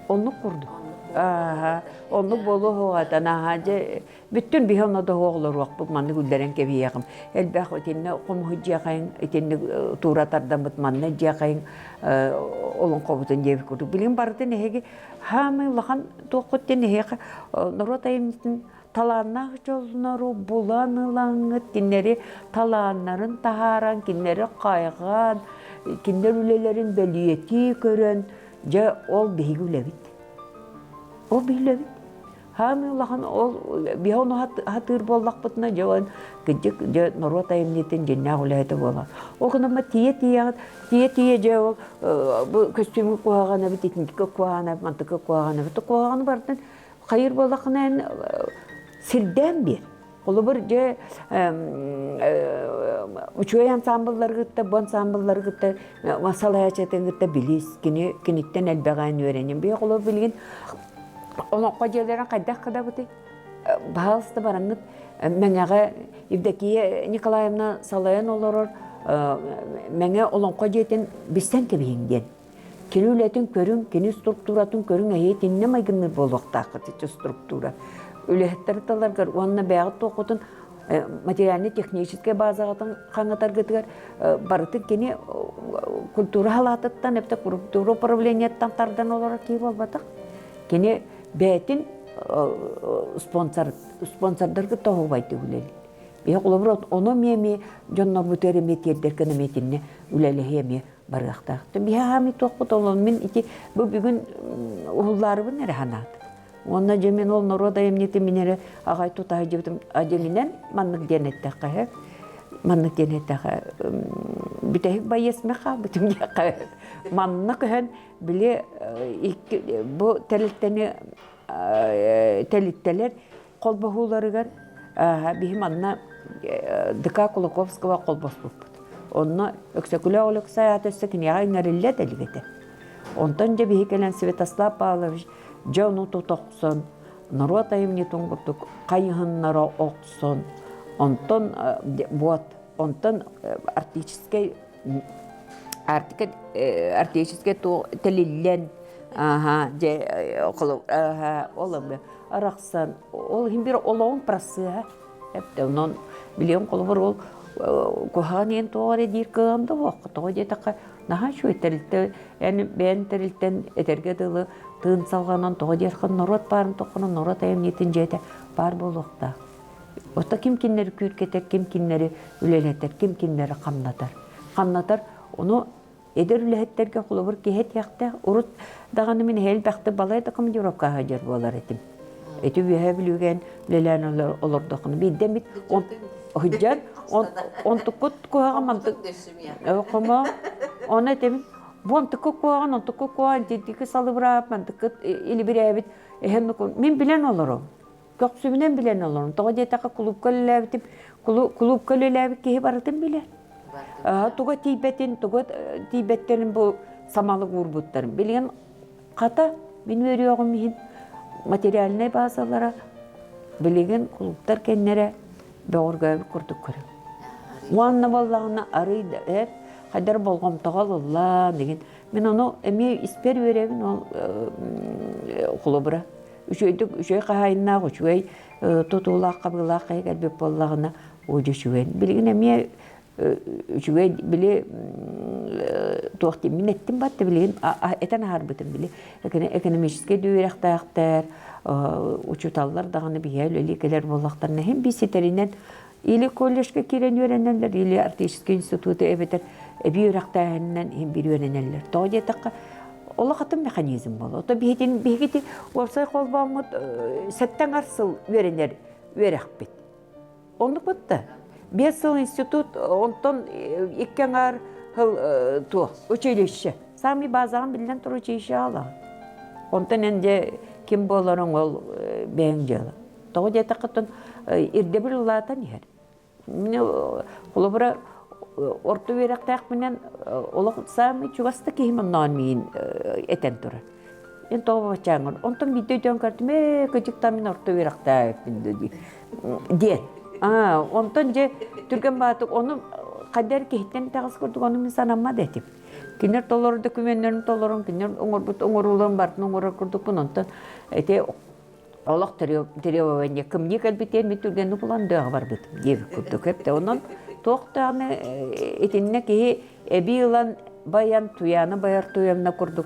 Оннук курдук. Ааһа, оннук буолуо суоҕа наһаа дьэ бүттүн биһи онно да оҕолоруохпут маннык үллэрэн кэбиһиэҕим. Элбэх итиннэ хомуһу дьиэхэйин итинник туура тардаммыт манна дьиэхэйин олоҥхобутун диэбит курдук. Билигин барытын эһиги хаамай улахан туоххут диэн эһиэхэ норуот айымньытын талааннаах дьоннору булан ылаҥҥыт кинилэри талааннарын таһааран, кинилэри хайҕаан, кинилэр үлэлэрин бэлиэтии көрөн, дьэ ол биһиги үлэбит. Ол биһиги үлэбит. Хаамыы улахан ол биһи ону хатыыр буоллахпытына дьэ ол кырдьык дьэ норуот айымньытын дьиннээх үлэһитэ буолар. Ол гынан тиийэ-тиийэҕит тиийэ-тиийэ дьэ ол бу көстүүмү куһаҕан эбит, итинтикэ куһаҕан эбит, мантыка куһаҕан эбит. Куһаҕаны барытын хайыр буоллаххына эн сирдээн биэр. Холобур, дьэ үчүгэй ансаамбыллары кытта, бу ансаамбыллары кытта салайааччытын кытта билис, кини киниттэн элбэҕин үөрэнин. Бу холобур билигин олоҥхо дьиэлэрин хайдах кыдабытый? Баһаалыста бараҥҥыт Мэҥэҕэ Евдокия Николаевна салайан олорор Мэҥэ олоҥхо дьиэтин билсэн кэбиһиҥ диэн. Кини үлэтин көрүҥ, кини структуратын көрүҥ, эһиги итиннэ майгынныыр буолуохтааххыт ити структура. Үлэһиттэри таларгар уонна бэйэҕит туоххутун материально-техническэй базаҕытын хаҥатаргытыгар барытын кини культура халаатыттан эбэтэр культура управлениеттан тардан олорор киһи буолбатах. Кини бэйэтин спонсор спонсордарга тоһугубайдык үлэлиир. Биһи холобур ону эмиэ эмиэ дьоннорбутугар эмиэ тиэрдэр гына эмиэ итиннэ үлэлэһиэ эмиэ барыахтаах. Биһи туохпут олон мин ити бу бүгүн уһуллаарыбын эрэ санаатым. Уонна дьэ мин ол норуот айымньытын мин эрэ аҕай тута сылдьыбытым дьиҥинэн маннык диэн эттэххэ маннык диэн эттэххэ бүтэһик байыасмэ хаалбытым диэххэ манна көһөн били икки бу тэрилтэни тэрилтэлэр холбоһууларыгар биһи манна ДК Кулаковского холбоспуппут. Онно Өксөкүлээх Өлөксөй аата өссө киниэхэ иҥэриллэ да илик этэ. Онтон дьэ биһи кэлэн Святослав Павлович дьэ ону тута охсон, норуот айымньытын курдук хайыһыннара охсон, онтон вот, онтон арктическай Арктика арктическай тэлиллэн ааһа дьэ ол арахсан ол иһин биир олоҕун процеһа эптэ онон билиэн холобур ол куһаҕан иэн тоҕо эрэ диир кыаҕым да буолуохха тоҕо диэтэххэ наһаа үчүгэй тэрилтэ эн бэйэн тэрилтэн этэргэ дылы тыын салҕанан тоҕо диэххэ норуот баарын тоххуна норуот айымньытын дьиэтэ баар буолуохтаах. Оттон ким кинилэри күүркэтэр, ким кинилэри үлэлэтэр, ким кинилэри хамнатар. Хамнатар ону эдэр үлэһиттэргэ холобур киһи этиэхтээх. Урут даҕаны мин элбэхтик балай да командировкаҕа сылдьар буолар этим. Ити Үөһээ Бүлүүгэ үлэлээн олордоххуна биирдэ эмит сылдьан онтуккут куһаҕан мантык хомо ону этим бу онтукку куһаҕан онтукку куһаҕан итинтики салыбыраап мантыккыт илибирээбит эһэн мин билэн олором Көхсүбүнэн билэн олорон. Тоҕо диэтэххэ кулуупка үлэлээбитим, кулуупка үлэлээбит киһи барытын билэр. Туга тиийбэтин, туга тиийбэттэрин бу самалык уурбуттарын. Билигин хата мин үөрүөҕүм иһин материальнай базалара билигин кулууптар кэннэрэ бөҕөргөөбүт курдук көрөм. Уонна буоллаҕына арый да эр хайдар болҕомтоҕо ылыллан дигин мин ону эмиэ испэр үөрэбин ол холобура үчүгэйдик үчүгэй хаһаайыннаах үчүгэй тутуулаах хабыылаах хайа кэлбит буоллаҕына оо дьэ үчүгэй билигин эмиэ үчүгэй били туох диэн мин эттим батта билигин этэн аһарбытым били экономическай да үөрэхтээхтэр учууталлар даҕаны биһиэхэ үлэлии кэлэр буоллахтарына иһин биир ситэринэн или колледжка киирэн үөрэнэллэр или арктический институту эбэтэр эбии үөрэхтээһининэн иһин биир үөрэнэллэр тоҕо диэтэххэ олох атын механизм буолар. Ото биһитин биһигити уопсай холбооммут сэттэн ар сыл үөрэнэр үөрэхпит. Оннук бутта. 5 сыл институт, онтон икки аҥаар сыл туох училище. Самый базаҕын биллэн турар училище аалаҕын. Онтон эн дьэ ким буоларыҥ ол бэйэҥ дьыала. Тоҕо диэтэххэ оттон ирдэбил улаатан иһэр. Холобура, орто үөрэхтээхпинэн олох саамай чугас да киһим онноон миин этэн турар. Эн тоҕо баччааҥҥын? Онтон биирдэ өйдөөн көрдүм, ээ, кыдьыктан мин орто үөрэхтээхпин диэн. Аа, онтон дьэ түргэн баатык ону хайда эрэ киһиттэн итэҕэс курдук ону мин санаммат этим. Кинилэр толору докумуоннарын толорон, кинилэр оҥорбут оҥорууларын барытын оҥорор курдукпун. Онтон ити олох требование кымньыы кэлбитиэн мин түргэнник булан дыаҕа барбытым диэбит курдук эптэ. Онон туох даҕаны итиннэ киһи эбии ылан байан Туйаана Байар Туйамна курдук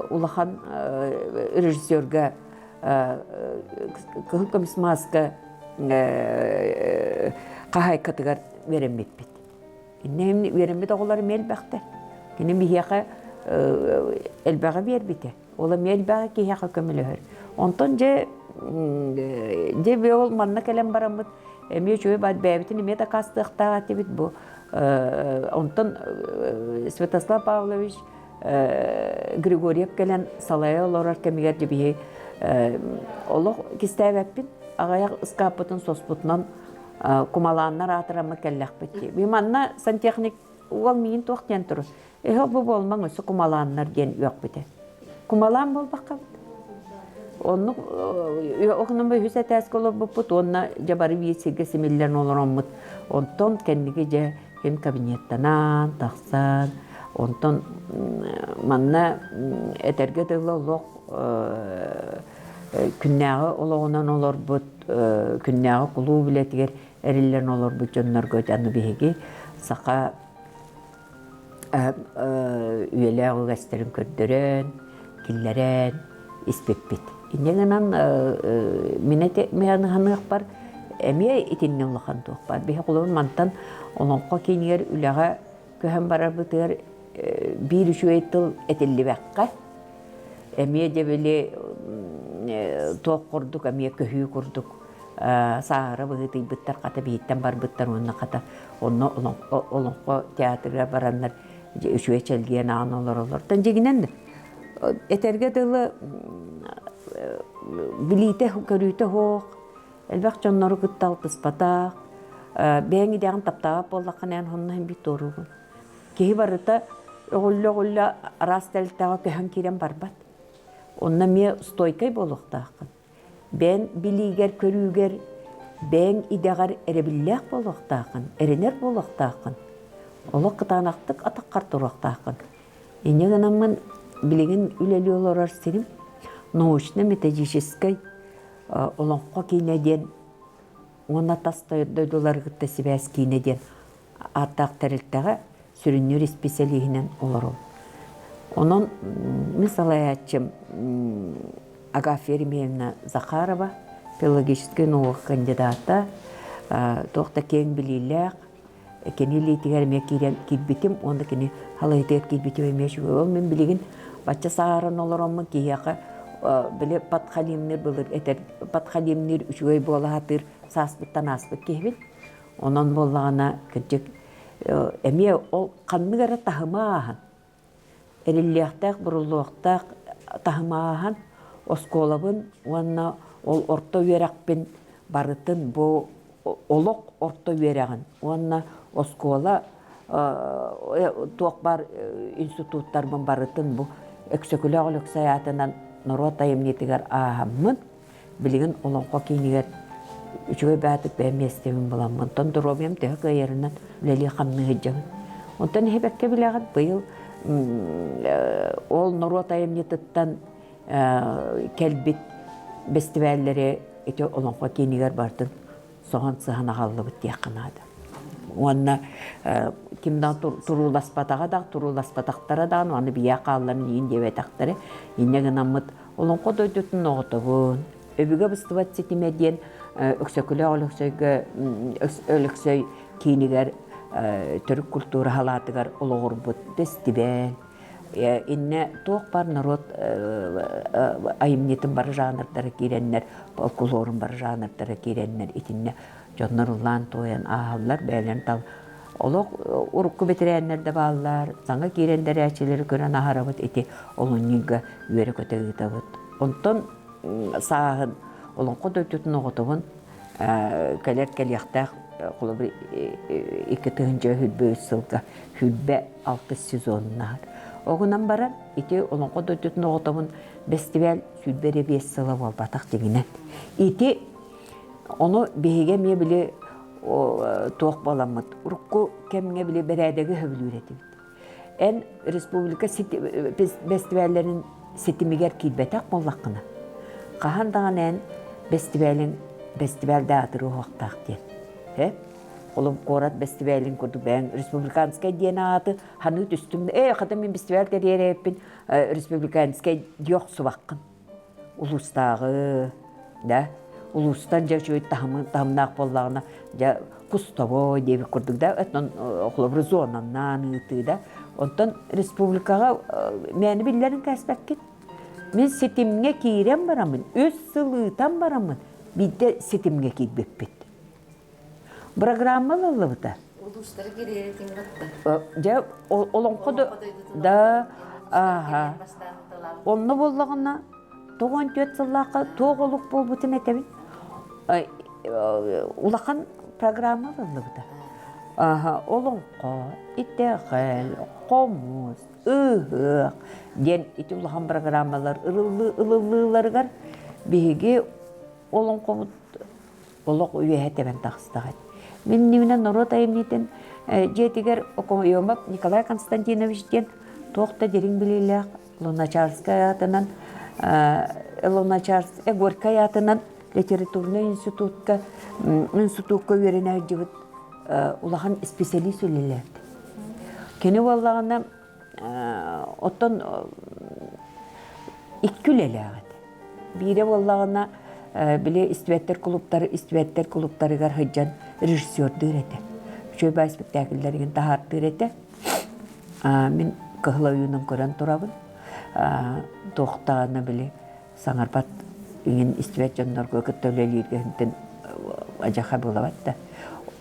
улахан режиссерга кыһыл көмүс мааска хаһаайкатыгар үөрэммиппит. Иннэ үөрэммит оҕолор эмиэ элбэхтэр. Кини биһиэхэ элбэҕи биэрбитэ. Ол эмиэ элбэҕи киһиэхэ көмөлөһөр. Онтон дьэ дьэ ол манна кэлэн бараммыт эмиэ үчүгэй бэйэбитин эмиэ дакаастыахтаах этибит бу. Онтон Святослав Павлович Григорьев кэлэн салайа олорор кэмигэр дьэ биһи олох кистээбэппин аҕыйах ыскааппытын соспутунан кумалааннар аатыраммыт кэллэхпит дии. Би манна сантехник уол миин туох диэн турар. Эһэ бу буолмаҥ өссө кумалааннар диэн үөхпүтэ. Кумалаан буолбаккабыт. Оннук окунан үһүс этээскэ олорбуппут уонна дьэ бары биир сиргэ симиллэн олороммут. Онтон кэнники дьэ ким кабинеттанан тахсан онтон манна этэргэ дылы олох күннээҕи олоҕунан олорбут күннээҕи кулууп үлэтигэр эриллэн олорбут дьоннорго аны биһиги саха үйэлээх үгэстэрин көрдөрөн, киллэрэн испиппит. Инньэ гынан мин аныахпар эмиэ итиннэ улахан туох баар. Биһи холобур мантан Олоҥхо киинигэр үлэҕэ көһөн барарбытыгар биир үчүгэй тыл этиллибэххэ эмиэ дьэ били туох курдук эмиэ көһүү курдук сааһыра быһыытыйбыттар хата биһиттэн барбыттар уонна хата онно олоҥхо театрыгар бараннар үчүгэй чэлгийэн аҕан олороллор. Дьигинэн этэргэ дылы билиитэ көрүүтэ суох элбэх дьоннору кытта алтыспатах бэйэҥ идэҕин таптаабат буоллаххына эн онно иһин биир туоруугун. Киһи барыта өҕүллэ-өҕүллэ араас тэрилтэҕэ көһөн киирэн барбат. Онно эмиэ стойкай буолуохтааххын. Бэйэҥ билиигэр-көрүүгэр, бэйэҥ идэҕэр эрэбиллээх буолуохтааххын, эрэнэр буолуохтааххын. Олох кытаанахтык атаххар туруохтааххын. Инньэ гынаммын билигин үлэлии олорор сирим научно-методическай Олоҥхо киинэ диэн уонна тас дойдулары кытта сибээс киинэ диэн ааттаах тэрилтэҕэ сүрүннүүр исписэлииһинэн олоробун. Онон мин салайааччым Агафья Еремеевна Захарова, филологическай наука кандидата, туох да киэҥ билиилээх, кини илиитигэр эмиэ киирэн киирбитим уонна кини халыйытыгар киирбитим эмиэ үчүгэй. Ол мин билигин бачча сааһыран олороммун киһиэхэ били подхалимныыр былыр этэр подхалимныыр үчүгэй буола сатыыр сааспыттан ааспыт киһибин. Онон буоллаҕына, кырдьык, эмиэ ол ханнык эрэ таһыма ааһан, эриллиэхтээх, буруллуохтаах таһыма ааһан, оскуолабын уонна ол орто үөрэхпин барытын бу олох орто үөрэҕин уонна оскуола туох баар институттарбын барытын бу Өксөкүлээх Өлөксөй аатынан норуот айымньытыгар ааһаммын, Билигин Олоҥхо киинигэр үчүгэй баатык бэйэм миэстэбин буламмын, онтон доруобуйам төһө кыайарынан үлэлии-хамныы сылдьабын. Онтон эһибэккэ билэҕит, быйыл ол норуот айымньытыттан кэлбит бэстибээллэри ити Олоҥхо киинигэр бардым соһон сыһан аҕаллыбыт диэххэ наада. Уонна ким да турууласпатаҕа да, турууласпатахтара даҕаны аны бийээ хаалларын иин диэбэтэхтэрэ. Инньэ гынаммыт Олоҥхо дойдутун оҕотобун, өбүгэ быстыбат ситимэ диэн Өксөкүлээх Өлөксөйгө Өлөксөй киинигэр төрүт культура халаатыгар олоҕурбут бэстибээл иннэ туох бар норуот айымньытын бары жанрдара киирэннэр фольклорун бары жанрдара киирэннэр итиннэ дьоннор ыллаан туойан ааһаллар бэйэлэрин тал олох урукку бэтэрээннэр да бааллар саҥа киирэн дэрээччилэри көрөн аһарабыт ити олунньуга үөрэ-көтө ыытабыт онтон сааһын олоҥхо дойдутун оҕотобун кэлэр кэлиэхтээх холобур 2023 сылга 26 сезоннаах. Оҕунан баран ити Олоҥхо дойдутун оҕотобун бэстибээл 25 сыла буолбатах дьиҥинэн. Ити ону биһиги эмиэ били туох буоламмыт урукку кэмҥэ били бэрээдэги сөбүлүүр этибит. Эн республика бэстибээллэрин ситимигэр киирбэтэх буоллаххына, хаһан даҕаны эн бэстибээлин бэстибээл да аатырыа диэн. Э? Холум куорат бэстибээлин курдук бэйэҥ республиканскай диэн ааты ханыы түстүм. Ээ, хата мин бэстибээл тэрийэр республиканскай диэх субаххын. Улуустааҕы, да, улуустан дьэ үчүгэй таһымы таһымнаах буоллаҕына, дьэ кустовой диэбит курдук да, оттон холобур зонаннаан ыытыы да. Онтон республикаҕа мээнэ биллэрин кээспэккин. Мин ситимҥэ киирэн бараммын, үс сыл ыытан бараммын, биирдэ ситимҥэ киирбиппит. Программа ылыллыбыта. Улуустары кириэритин кытта. Дьэ, олоҥхо да ааха. Онно буоллаҕына, 94 сыллаахха туох олук буолбутун этэбин. Улахан программа ылыллыбыта. Аха, олоҥхо, итэҕэл, хомус, ыһыах диэн ити улахан программалар ылыллыыларыгар биһиги олоҥхобут олох үөһэ тэбэн таҕыстаҕай. Мин иннибинэ норуот айымньытын дьиэтигэр Окоемов Николай Константинович диэн туох да дириҥ билиилээх Луначарскай аатынан Луначарскай Горькай аатынан литературнай институтка институкка үөрэнэ сылдьыбыт улахан специалист үлэлээбит. Кини буоллаҕына оттон икки үлэлээх этэ. Биирэ буоллаҕына, били истибэттэр кулууптары истибэттэр кулууптарыгар сылдьан режиссердыыр этэ. Үчүгэй баай спектакльлэригин таһаартыыр этэ. Мин кыһыл ойуунун көрөн турабын. Туохтаҕына били саҥарбат иҥин истибэт дьоннорго кытта үлэлииргэ адьаха буолабат да.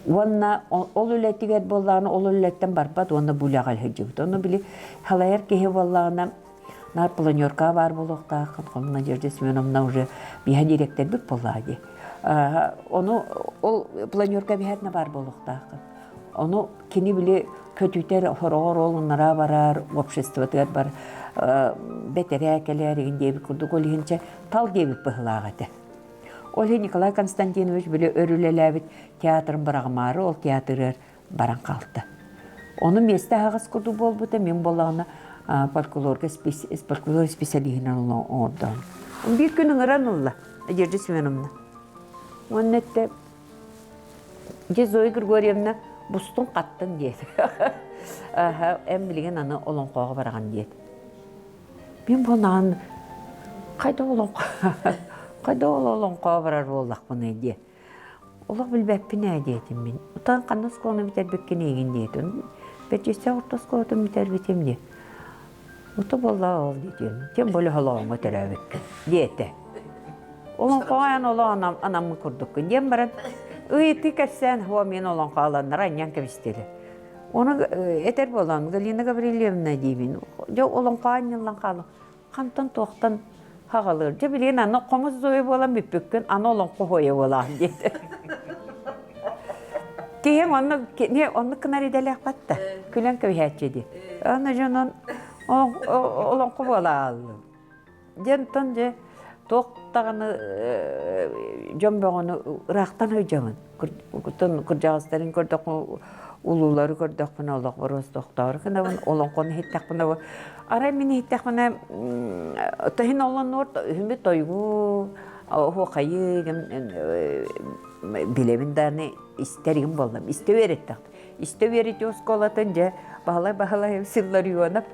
Уонна ол үлэтигэр буоллаҕына ол үлэттэн барбат уонна бу үлэҕэ сылдьыбыт. Ону били халайар киһи буоллаҕына наар планерка баар буолуохтааххын, хом Надежда Семеновна уже биһэ дириэктэрбит буоллаҕа дии. Ону ол планерка биһэтинэ баар буолуохтааххын. Ону кини били көтүтэр хороҕор ол ынараа барар, обществотыгар бар бэтэрээ кэлээр игин диэбит курдук ол иһин чэ тал диэбит быһылаах этэ. Ол иһин Николай Константинович били өр үлэлээбит театрын быраҕымаары ол театрыгар баран хаалта. Ону миэстэ аһаҕас курдук буолбута, мин буоллаҕына фольклорга фольклор специалиһинэн оҥордоҕум. Биир күн ыҥыран ылла Надежда Семеновна. Уонна эттэ, дьэ Зоя Григорьевна бустун хаттын диэтэ. Эн билигин аны олоҥхоҕо бараҕын диэтэ. Мин буоллаҕын хайда олоҥхо хайда ол олоҥхоҕо барар буоллахпыный диэ. Олох билбэппин ээ диэтим мин. Утан ханна оскуоланы бүтэрбиккин эйигин диэтим. Бэрдьиэстээх орто оскуолатын бүтэрбитим дии. Ото буолла ол диэтим. Тем более холооҥҥо төрөөбүккүн диэтэ. Олоҥхоҕо эн олоҕун анаммыт курдуккун диэн баран ыйытыы кэпсээн һуо мин олоҥхо аланнара анньан кэбистилэр. Ону этэр буолан Галина Гаврильевна диибин. Дьэ олоҥхо анньыллан хаалан хантан туохтан хаҕалыыр. Дьэ билигин аны хомус зоя буолан бүппүккүн, аны олоҥхо хоойо буолаҕын диэтэ. Киһиҥ онно кини оннук гынар идэлээх батта. Күлэн кэбиһээччи дии. Аны дьонун олоҥхо буолааллым. Дьэ онтон дьэ туох даҕаны дьон бөҕөнү ыраахтан сылдьабын. Кырдьаҕастарын көрдөххө улуулары көрдөхпүнэ олох боруостуохтоору гынабын, олоҥхону иһиттэхпинэ арай мин иһиттэхпинэ тоһин олонуор үһүмүт тойгу оһуохайы билэбин даҕаны истэригим буоллам истэ үөрэттэхтэ истэ үөрэтии оскуолатын дьэ Баһылай Баһылаев Силларионов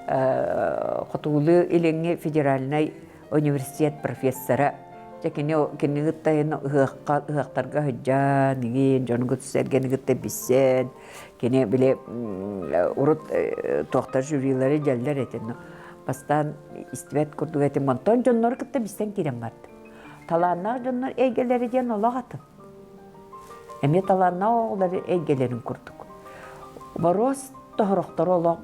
Хотугулуу Илиҥҥи федеральнай университет профессора. Дьэ кини кини кытта ыһыахха ыһыахтарга сылдьан, игин дьону кытта сэргэни кытта билсэн, кини били урут туохтар жюрилары дьэллэр этин бастаан истибэт курдук этим. Онтон дьоннору кытта билсэн киирэн бардым. Талааннаах дьоннор эйгэлэрэ диэн олох атын. Эмиэ талааннаах оҕолор эйгэлэрин курдук. Боруос тоһорохтору олох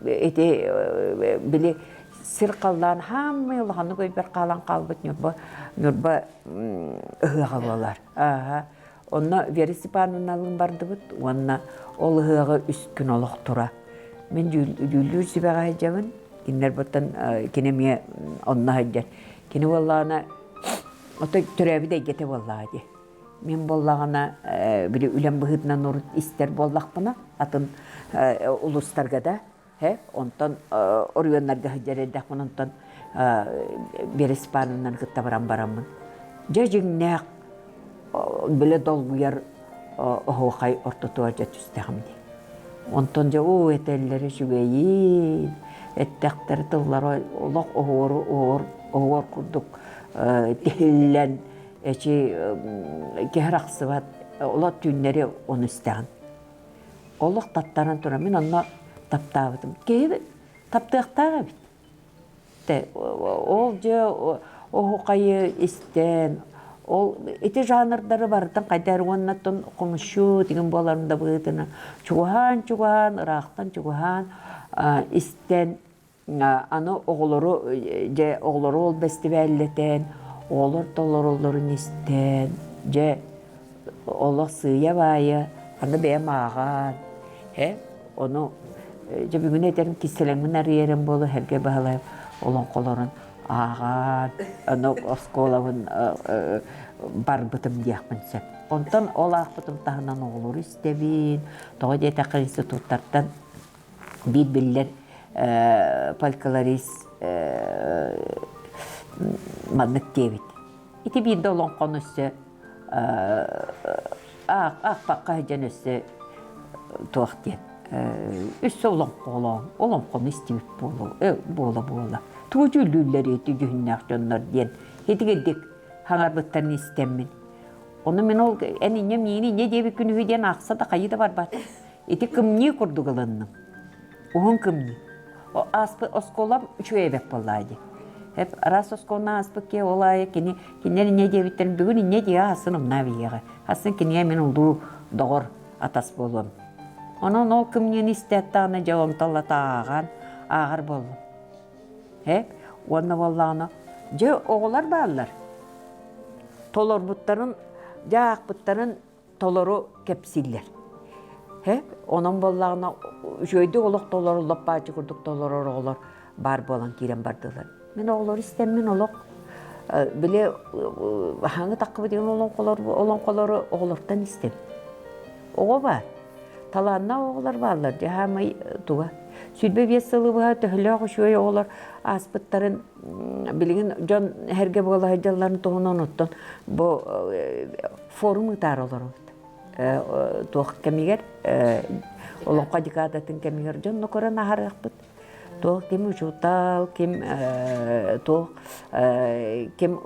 ити били сир халлаан хааммай улаханнык өйбөр хаалан хаалбыт Ньурба Ньурба ыһыаҕа буолар. Ааһа. Онно Вера Степановналыын бардыбыт уонна ол ыһыаҕы үс күн олох тура. Мин дьүүллүүр сүбэҕэ сылдьабын. Кинилэр буттан кини эмиэ онно сылдьар. Кини буоллаҕына отой төрөөбүт эйгэтэ буоллаҕа дии. Мин буоллаҕына били үлэм быһыытынан урут истэр буоллахпына атын улуустарга да. Һэ, онтон оройуоннарга сылдьар эрдэхпин онтон Вера Степановнаны кытта баран бараммын. Дьэ дьиҥнээх бile долгуйар оһуохай ортотугар дьэ түстэҕим дии. Онтон дьэ оо этэллэрэ үчүгэйиин, эттэхтэрэ тыллара олох оһуору оһуор оһуор курдук тиһиллэн эчи киһи арахсыбат олох түүннэри ону истэҕин. Олох таттаран туран мин онно таптаабытым. Киһи таптыахтаах эбит. Ол дьэ оһуохайы истэн, ол ити жанрдары барытын хайдар уоннаттан хомусчу тигин буоларын да быһыытынан чугаһаан-чугаһаан, ыраахтан чугаһаан истэн Аны оҕолору дьэ оҕолору ол бэстибээллэтэн, оҕолор толороллорун истэн, дьэ олох сыыйа-баайа аны бэйэм ааҕан, э ону дьэ бүгүн этэрим кистэлэҥмин арыйарым буолуо Сэргэй Баһылайап олоҥхолорун ааҕан, ону оскуолабын барбытым диэхпин сөп. Онтон ол аахпытым таһынан оҕолору истэбин, тоҕо диэтэххэ институттартан биир биллэр фольклорист маннык диэбит. Ити биирдэ олоҥхону өссө аахпакка сылдьан өссө туох диэн өссө олоҥхолоон олоҥхону истибит буола-буола тугу дьүүллүүллэр ити дьүһүннээх дьоннор диэн итигирдик хаҥарбыттарын истэммин ону мин ол эн инньэ миигин инньэ диэбит күнүһү диэн аахса да хайыы да барбатым Ити кымньыы курдук ылынным. Уһун кымньыы. Ааспыт оскуолам үчүгэй эбэт буоллаа дии. Эп араас оскуоланы ааспыт киһи ол аайы кини кинилэр инньэ диэбиттэрин бүгүн инньэ диэ асын умнаа биһиэхэ. Асын кинигэ мин улуу доҕор атас буолуом. Онон ол кымньыыны истээт даҕаны дьэ онтон ааҕан ааҕар буоллум. Эп уонна буоллаҕына дьэ оҕолор бааллар. Толорбуттарын дьэ аахпыттарын толору кэпсииллэр. Һэ, онон буоллаҕына үчүгэйдик олох толору лоппааччы курдук толорор оҕолор баар буолан киирэн бардылар. Мин оҕолору истэммин олох били хаҥы таххыбыт деген олоҥхолору оҕолортон истэбин. Оҕо баар. Талааннаах оҕолор бааллар. Дьэ хаамай туга. 25 сылы быһа төһөлөөх үчүгэй оҕолор ааспыттарын билигин дьон эргэ буола сылдьалларын туһунан оттон бу форум ыытаары олоробут. Туох кэмигэр олоҥхо декадатын кэмигэр дьонно көрөн аһарыахпыт. Туох ким учуутал, ким туох ким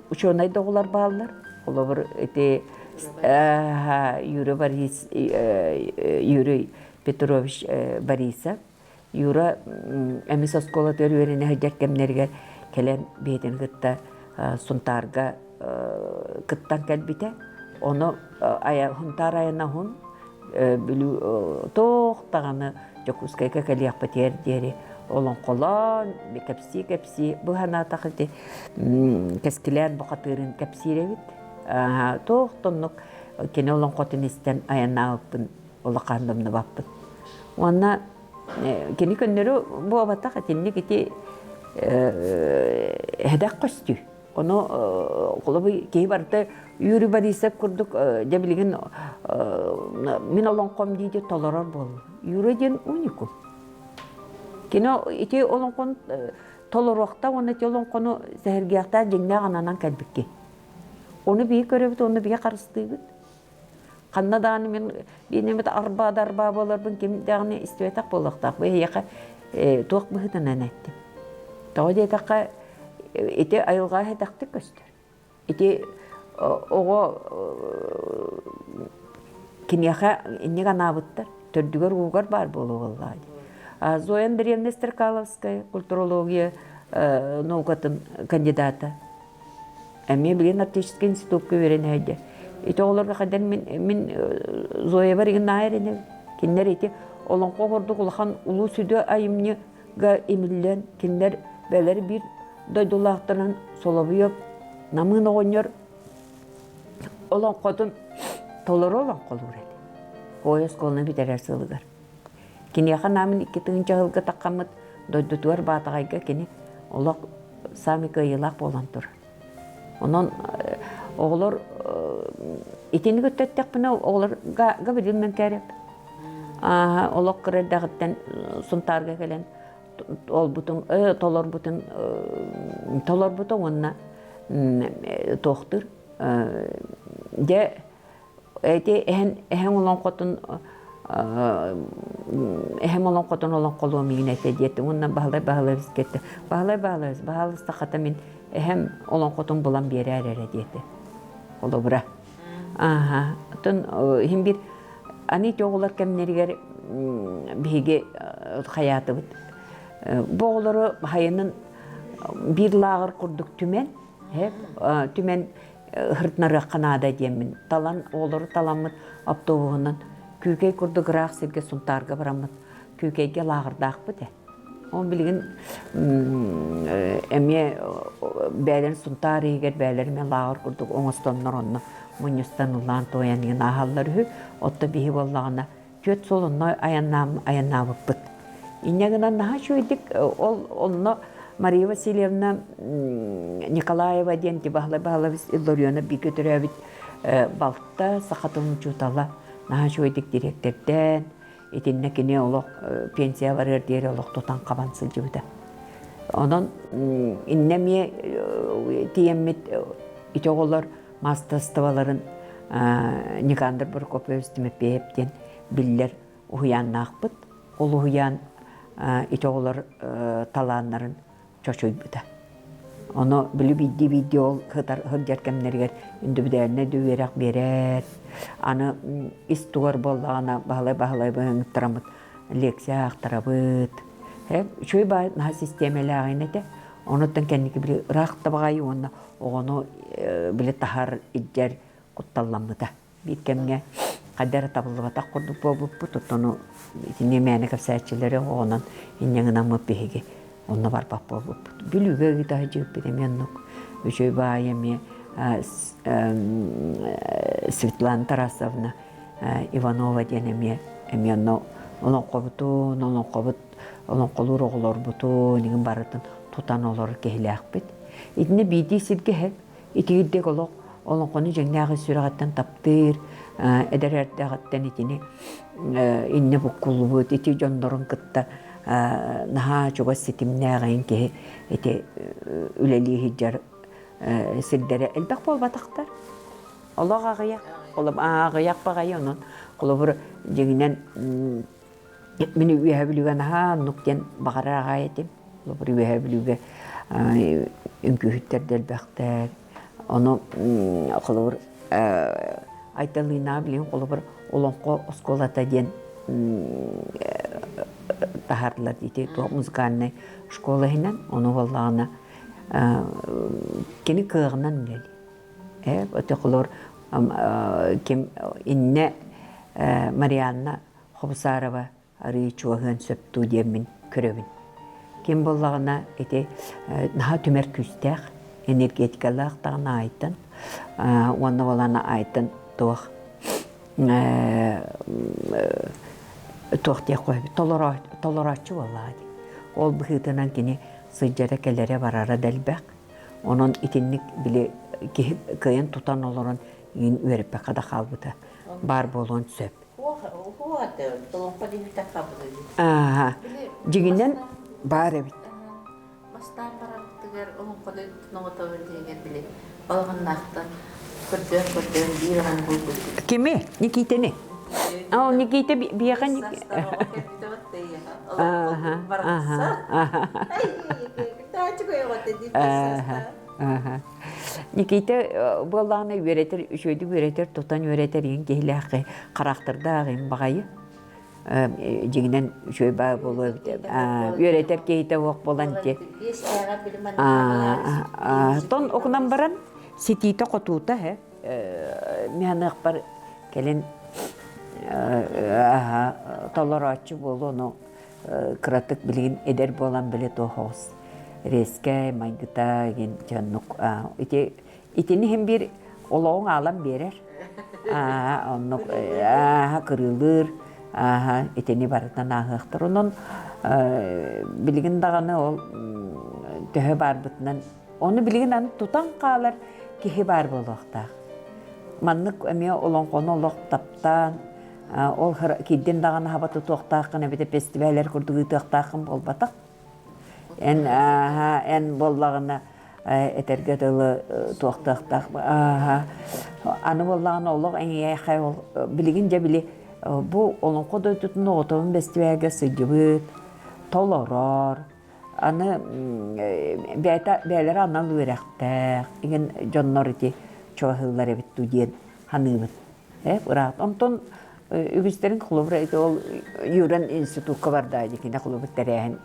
учуонай да оҕолор бааллар. Холобур ити Юрий Борис Юрий Петрович Борисов Юра эмис оскуолатыгар үөрэнэ сылдьар кэмнэригэр кэлэн бэйэтин кытта Сунтаарга кыттан кэлбитэ. Ону Сунтаар айана уһун Бүлүү туох даҕаны Дьокуускайга кэлиэхпитигэр диэри олоҥхолоон кэпсии-кэпсии бу санаатах ити Кэскилээн бухатыырын кэпсиир эбит. Туох да оннук кини олоҥхотун истэн айаннаабыппын улахан домнубаппын. Уонна кини көннөрү буолбатах итинник ити эһэдэх көстүү. Ону холобур киһи барыта Юрий Борисов курдук дьэ билигин мин олоҥхом дии толорор буолла. Юра диэн уникум. Кини ити олоҥхону толоруохта уонна ити олоҥхону сэһэргиэхтээх дьиҥнээх ананан кэлбикки. Ону биһи көрөбүт, ону биһи харыстыыбыт. Ханна даҕаны мин биир арбаа да арбаа буоларбын ким даҕаны истибэтэх буолуохтаах. Бу эһиэхэ туох быһыытынан эттим. Тоҕо диэтэххэ, ити айылҕа этэхтик көстөр. Ити оҕо киниэхэ инник анаабыттар, төрдүгэр-уугар баар буолуо буоллаҕа дии. Зоя Андреевна Стрекаловская, культурология наукатын кандидата. Эмиэ билигин Арктическай институкка үөрэнэ сылдьар. Ити оҕолорго хайдах мин, мин Зоябар игин наһаа эрэнэбин. Кинилэр ити олоҥхо курдук улахан улуу сүдү айымньыга имиллэн, кинилэр бэйэлэрэ биир дойдулаахтарын Соловьев Намыын оҕонньор олоҥхотун толору олоҥхолуур этэ. Ой оскуоланы бүтэрэр сылыгар. Киниэхэ анааммын 2000 сылга таххаммыт дойдутугар Баатаҕайга кини олох саамай кыайыылаах буолан турар. Онон оҕолор итини кытта эттэхпинэ оҕолор Гаврил Мэнкээрэп. Олох кыра эрдэҕиттэн Сунтаарга кэлэн олбутун толорбутун толорбута уонна туохтур дьэ Эти эһэн эһэҥ олоҥхотун эһэм олоҥхотун олоҥхолуом иин этэ диэтим уонна Баһылай Баһылайабыс кэттэ Баһылай Баһылайабыс баһаалыста хата мин эһэм олоҥхотун булан биэрээр эрэ диэтэ холобура ааха оттон иһин биир аны ити оҕолор кэмнэригэр биһиги хайаатыбыт бу оҕолору хайанын биир лааҕыр курдук түмэн түмэн ыһыртынарыахха наада диэммин талан оҕолору таламмыт автобуһунан Күүкэй курдук ыраах сиргэ Сунтаарга бараммыт Күүкэйгэ лааҕырдаахпыт ээ. Ол билигин эмиэ бээлэрин Сунтаар иһигэр бээлэр эмиэ лааҕыр курдук оҥостоннор онно мунньустан ыллаан туойан иһин ааһаллар үһү. Оттон биһи буоллаҕына түөрт суол онно айаннаабыппыт. Инньэ гынан наһаа үчүгэйдик ол онно Мария Васильевна Николаева диэн Баһылай Баһылайабыс Илларионов бииргэ төрөөбүт балта, саха тылын учуутала наһаа үчүгэйдик дириэктэрдээн, итиннэ кини олох пенсия барыар диэри олох тутан хабан сылдьыбыта. Онон иннэ эмиэ тиийэммит ити оҕолор маастарыстыбаларын Никандр Прокопьевич Тимофеев диэн биллэр уһуйааннаахпыт. Ол уһуйаан ити оҕолор талааннарын чочуйбута. Ону били биирдии-биирдии ол сытар сылдьар кэмнэригэр индивидуальнай да үөрэх биэрэр. Аны ис тугар буоллаҕына баһылай-баһылай быһыҥыттараммыт лекция аахтарабыт. Үчүгэй баай наһаа систиэмэлээҕин этэ. Онуттан кэнники били ыраах да баҕайы уонна оҕону били таһар, илдьэр кутталламмыта. Биир кэмҥэ хайда эрэ табыллыбатах курдук буолбуппут, оттон итини мээнэ кэпсээччилэри оҕонон инньэ гынаммыт биһиги онно барбат буолбуппут. Бүлүүгэ ыыта сылдьыбыппыт эмиэ оннук. Үчүгэй баайы эмиэ Светлана Тарасовна Иванова диэн эмиэ эмиэ онно олоҥхобутун, олоҥхобут олоҥхолуур оҕолорбутун игин барытын тутан олорор киһилээхпит. Итиннэ биирдии сиргэ иһэн итигирдик олох олоҥхону дьиҥнээх ис сүрэҕиттэн таптыыр, эдэр эрдэҕиттэн итини иннэ буккуллубут ити дьоннорун кытта наһаа чугас ситимнээҕин киһи ити үлэлии сылдьар сирдэрэ элбэх буолбатахтар. Олох аҕыйах, аҕыйах баҕайы онон холобур дьиҥинэн Мин Үөһээ Бүлүүгэ наһаа оннук диэн баҕарар аҕай этим. Холобур, Үөһээ Бүлүүгэ үҥкүүһүттэр да элбэхтэр. Ону холобур Айталыынаа билигин холобур Олоҥхо оскуолата диэн таһаардылар ити туох музыкальнай школа иһинэн. Ону буоллаҕына кини кыаҕынан үлэлиир. Э, холобур ким иннэ Марианна Хобусарова арыый чугаһыан сөп дуу диэммин көрөбүн. Ким буоллаҕына ити наһаа түмэр күүстээх, энергетикалаах даҕаны аайтан уонна буолана аайтан туох туох диэх толорооччу буоллаҕа дии. Ол быһыытынан кини сылдьара кэлэрэ барара да элбэх. Онон итинник били киһи кыайан тутан олорон иин үөрэппэккэ да хаалбыта баар буолуон сөп. Дьиҥинэн баар эбит. Бастаан барарбытыгар олоҥхону оҥотобун диэҥэр били балаҕаннаахтан көрдөөн-көрдөөн биир аҕан булбут. Кими? Никитэни. Ол Никита биэхэ Никита буоллаҕына үөрэтэр, үчүгэйдик үөрэтэр, тутан үөрэтэр иһин киһилээххэ хараахтардаах иһин баҕайы. Дьиҥинэн үчүгэй баа буолуо эбит. Үөрэтэр киһитэ суох буолан ити. Тон окунан баран ситиитэ-хотуута э миһаныахпар кэлин толорооччу буолуо ону кыратык билигин эдэр буолан били туох оҕус резкэй майгыта игин дьоннук ити итини иһин биир олоҕуҥ аалан биэрэр оннук кырыылыыр итини барытын ааһыахтар онон билигин даҕаны ол төһө баарбытынан ону билигин аны тутан хаалар киһи баар буолуохтаах маннык эмиэ олоҥхону олох таптаан. Ол киирдин даҕаны хаба тутуохтааххын эбэтэр фестиваллар курдук ыытыахтааххын буолбатах. Эн эн буоллаҕына этэргэ дылы туохтаахтаах аны буоллаҕына олох эҥийэхэ ол билигин дьэ били бу олоҥхо дойдутун оҕотобун бэстибээлгэ сылдьыбыт толорор аны бэйэтэ бэйэлэрэ анал үөрэхтээх игин дьоннор ити чугаһыыллар эбит дуу диэн саныыбын ыраат. Онтон үгүстэрин холобура ити ол Юран институкка барда кини холобур тэрээһин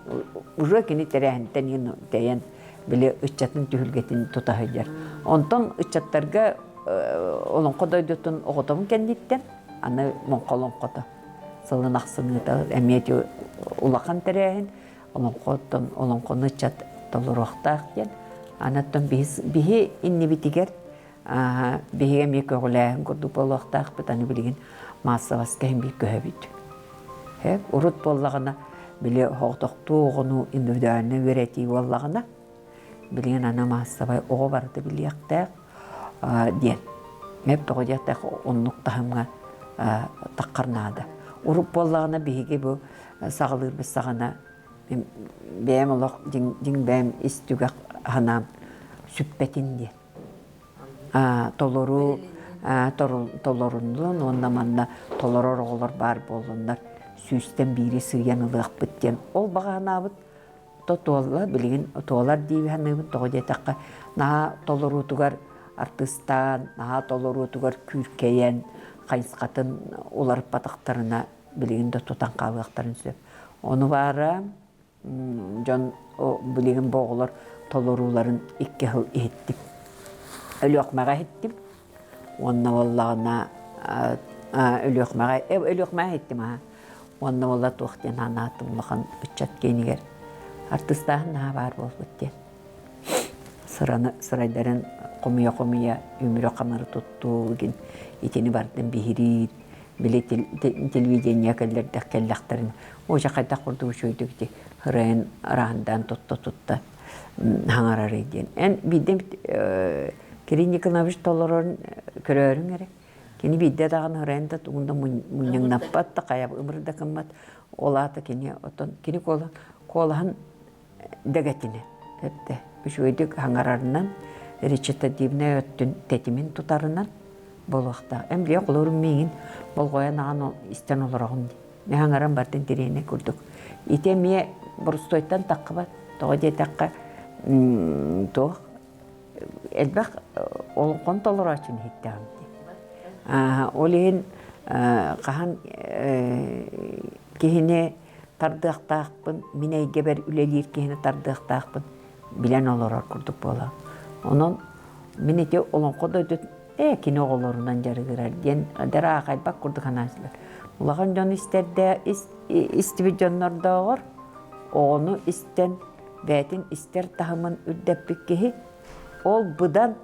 уже кини тэрээһинтэн тэйэн били ыччатын түһүлгэтин тута сылдьар. Онтон ыччаттарга олоҥхо дойдутун оҕотобун кэнниттэн аны моҥхо олоҥхото сылын ахсын ыытар эмиэ ити улахан тэрээһин олоҥхоттон олоҥхону ыччат толоруохтаах диэн аны оттон биһи иннибитигэр Биһиги эмиэ көҕүлээһин курдук буолуохтаахпыт, аны билигин маассабаска иһин биир көһөбүт. Урут буоллаҕына, били оҕотохтуу оҕону индивидуально үөрэтии буоллаҕына, билигин аны маассабай оҕо барыта билиэхтээх диэн. Мэп тоҕо диэхтээх оннук таһымҥа таххар наада. Урут буоллаҕына биһиги бу саҕалыырбыт саҕана бэйэм олох дьиҥ бэйэм ис түгэх санаам сүппэтин диэн. Толору толоруннун уонна манна толорор оҕолор баар буоллуннар сүүстэн биири сыыйан ылыахпыт диэн ол баҕа санаабыт то туолла билигин туолар дии саныыбын тоҕо диэтэххэ наһаа толоруутугар артыыстаан наһаа толоруутугар күүркэйэн хайысхатын уларыппатахтарына билигин да тутан хаалыахтарын сөп ону баара Дьон билигин бу оҕолор толорууларын икки сыл иһиттим. Өлүөхмэҕэ иһиттим. Уонна буоллаҕына Өлүөхмэҕэ Өлүөхмэҕэ иһиттим аһа. Уонна буолла туох диэн анаатым улахан ыччат киинигэр артыыстааһын наһаа баар буолбут диэн. Сыраны сырайдарын хомуйа-хомуйа үмүрү-хамыры туттуу игин итини барытын биһириир били телевидение кэллэрдэх кэллэхтэрин ожа хайдах курдук үчүгэйдик ити ырайын араандаан тутта-тутта хаҥарарый диэн. Эн биирдэ Кирилл Николаевич толорорун көрөөрүҥ эрэ. Кини биирдэ даҕаны ырайын да тугун да мунньаҥнаппат да хайа ымыр да гыммат. Ол аата кини оттон кини куолаһын дэгэтинэ эттэ үчүгэйдик хаҥарарынан речитативнай өттүн тэтимин тутарынан буолуохтаах эн билиэ холорум миигин болҕойон аҕан истэн олороҕун дии мин хаҥаран бардын тириэнэ курдук ити эмиэ борустуойтан таххыбат тоҕо диэтэххэ туох элбэх олоҥхон толорооччуну иһиттэҕим дии ол иһин хаһан киһини тардыахтаахпын, мин эйгэбэр үлэлиир киһини тардыахтаахпын билэн олорор курдук буолар. Онон мин ити олоҥхо дойдут ээ кини оҕолорунан дьарыгырар диэн аахайбат курдук санааччылар. Улахан дьон истэрдэ истибит дьоннордооҕор оҕону истэн бэйэтин истэр таһымын үрдэппит киһи ол быдан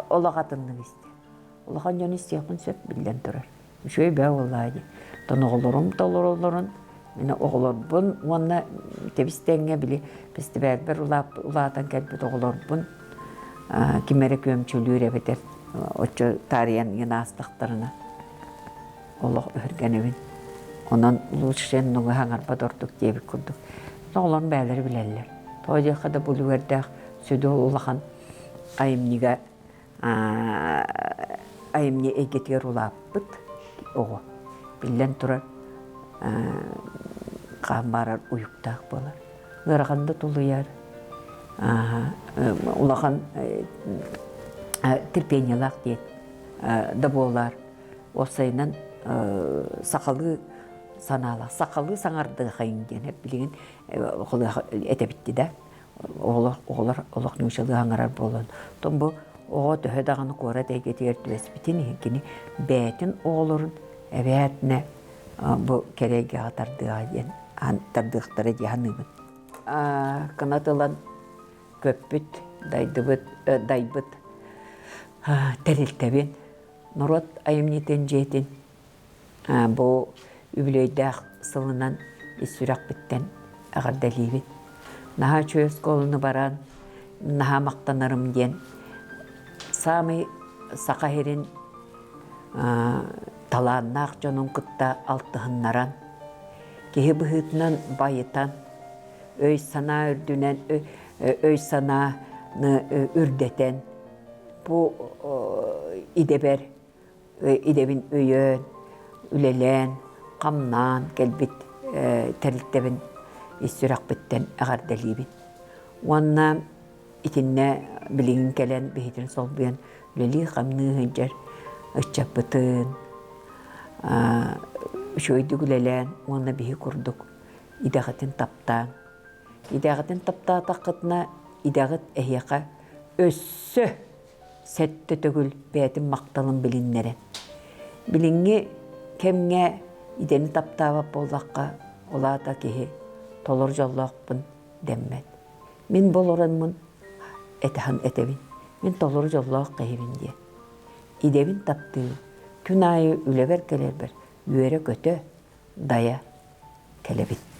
олох атыннык истэр. Улахан дьон истиэхпин сөп биллэн турар. Үчүгэй бээ буоллаа дии. Оттон оҕолорум толороллорун, мин оҕолорбун уонна тэбис-тэҥҥэ били фестивальбар улаатан кэлбит оҕолорбун ким эрэ күөмчүлүүр эбэтэр оччо таарыйан иҥэн аастахтарына олох өһүргэнэбин. Онон лучше оннугу хаҥарбат ордук диэбит курдук. Оҕолорум бэйэлэрэ билэллэр. Тоҕо диэххэ да бу үлүгэрдээх сүдү улахан айымньыга айымньы эйгэтигэр улааппыт оҕо биллэн турар хаан баарар уйуктаах буолар ыарахан да тулуйар улахан терпениелаах диэн да буолар уопсайынан сахалыы санаалаах сахалыы саҥардыахайын диэн билигин этэбитти да Оҕолор, оҕолор олох нуучалыы хаҥарар буолан, оттон бу оҕо төһө даҕаны куорат эйгэтигэр түбэспитин иһин кини бэйэтин оҕолорун эбээтинэ бу кэрэ эйгэҕэ тардыаҕа диэн тардыахтара дии саныыбын. Кынат ылан көппүт, дайдыбыт, дайбыт тэрилтэбин, норуот айымньытын дьиэтин Бу үбүлүөйдээх сылынан ис сүрэхпиттэн эҕэрдэлиибин. Наһаа үчүгэй оскуоланы баран, наһаа махтанарым диэн саамай Саха сирин талааннаах дьонун кытта алтыһыннаран, киһи быһыытынан байытан, өй-санаа үрдүнэн өй-санааны үрдэтэн, бу идэбэр идэбин өйөөн, үлэлээн, хамнаан кэлбит тэрилтэбин ис сүрэхпиттэн эҕэрдэлиибин. Уонна итиннэ билигин кэлэн биһитин солбуйан үлэлии-хамныы сылдьар ыччаппытын үчүгэйдик үлэлээн уонна биһи курдук идэҕитин таптаан идэҕитин таптаатаххытына идэҕит эһиэхэ өссө сэттэ төгүл бэйэтин махталын билиннэрэн. Билиҥҥи кэмҥэ идэни таптаабат буоллахха, ол аата киһи толору дьоллоохпун дэммэт. Мин бу олороммун этэһэн этэбин. Мин толору дьоллоох киһибин диэн. Идэбин таптыыбын. Күн аайы үлэбэр кэлэрбэр үөрэ-көтө, дайа кэлэбин.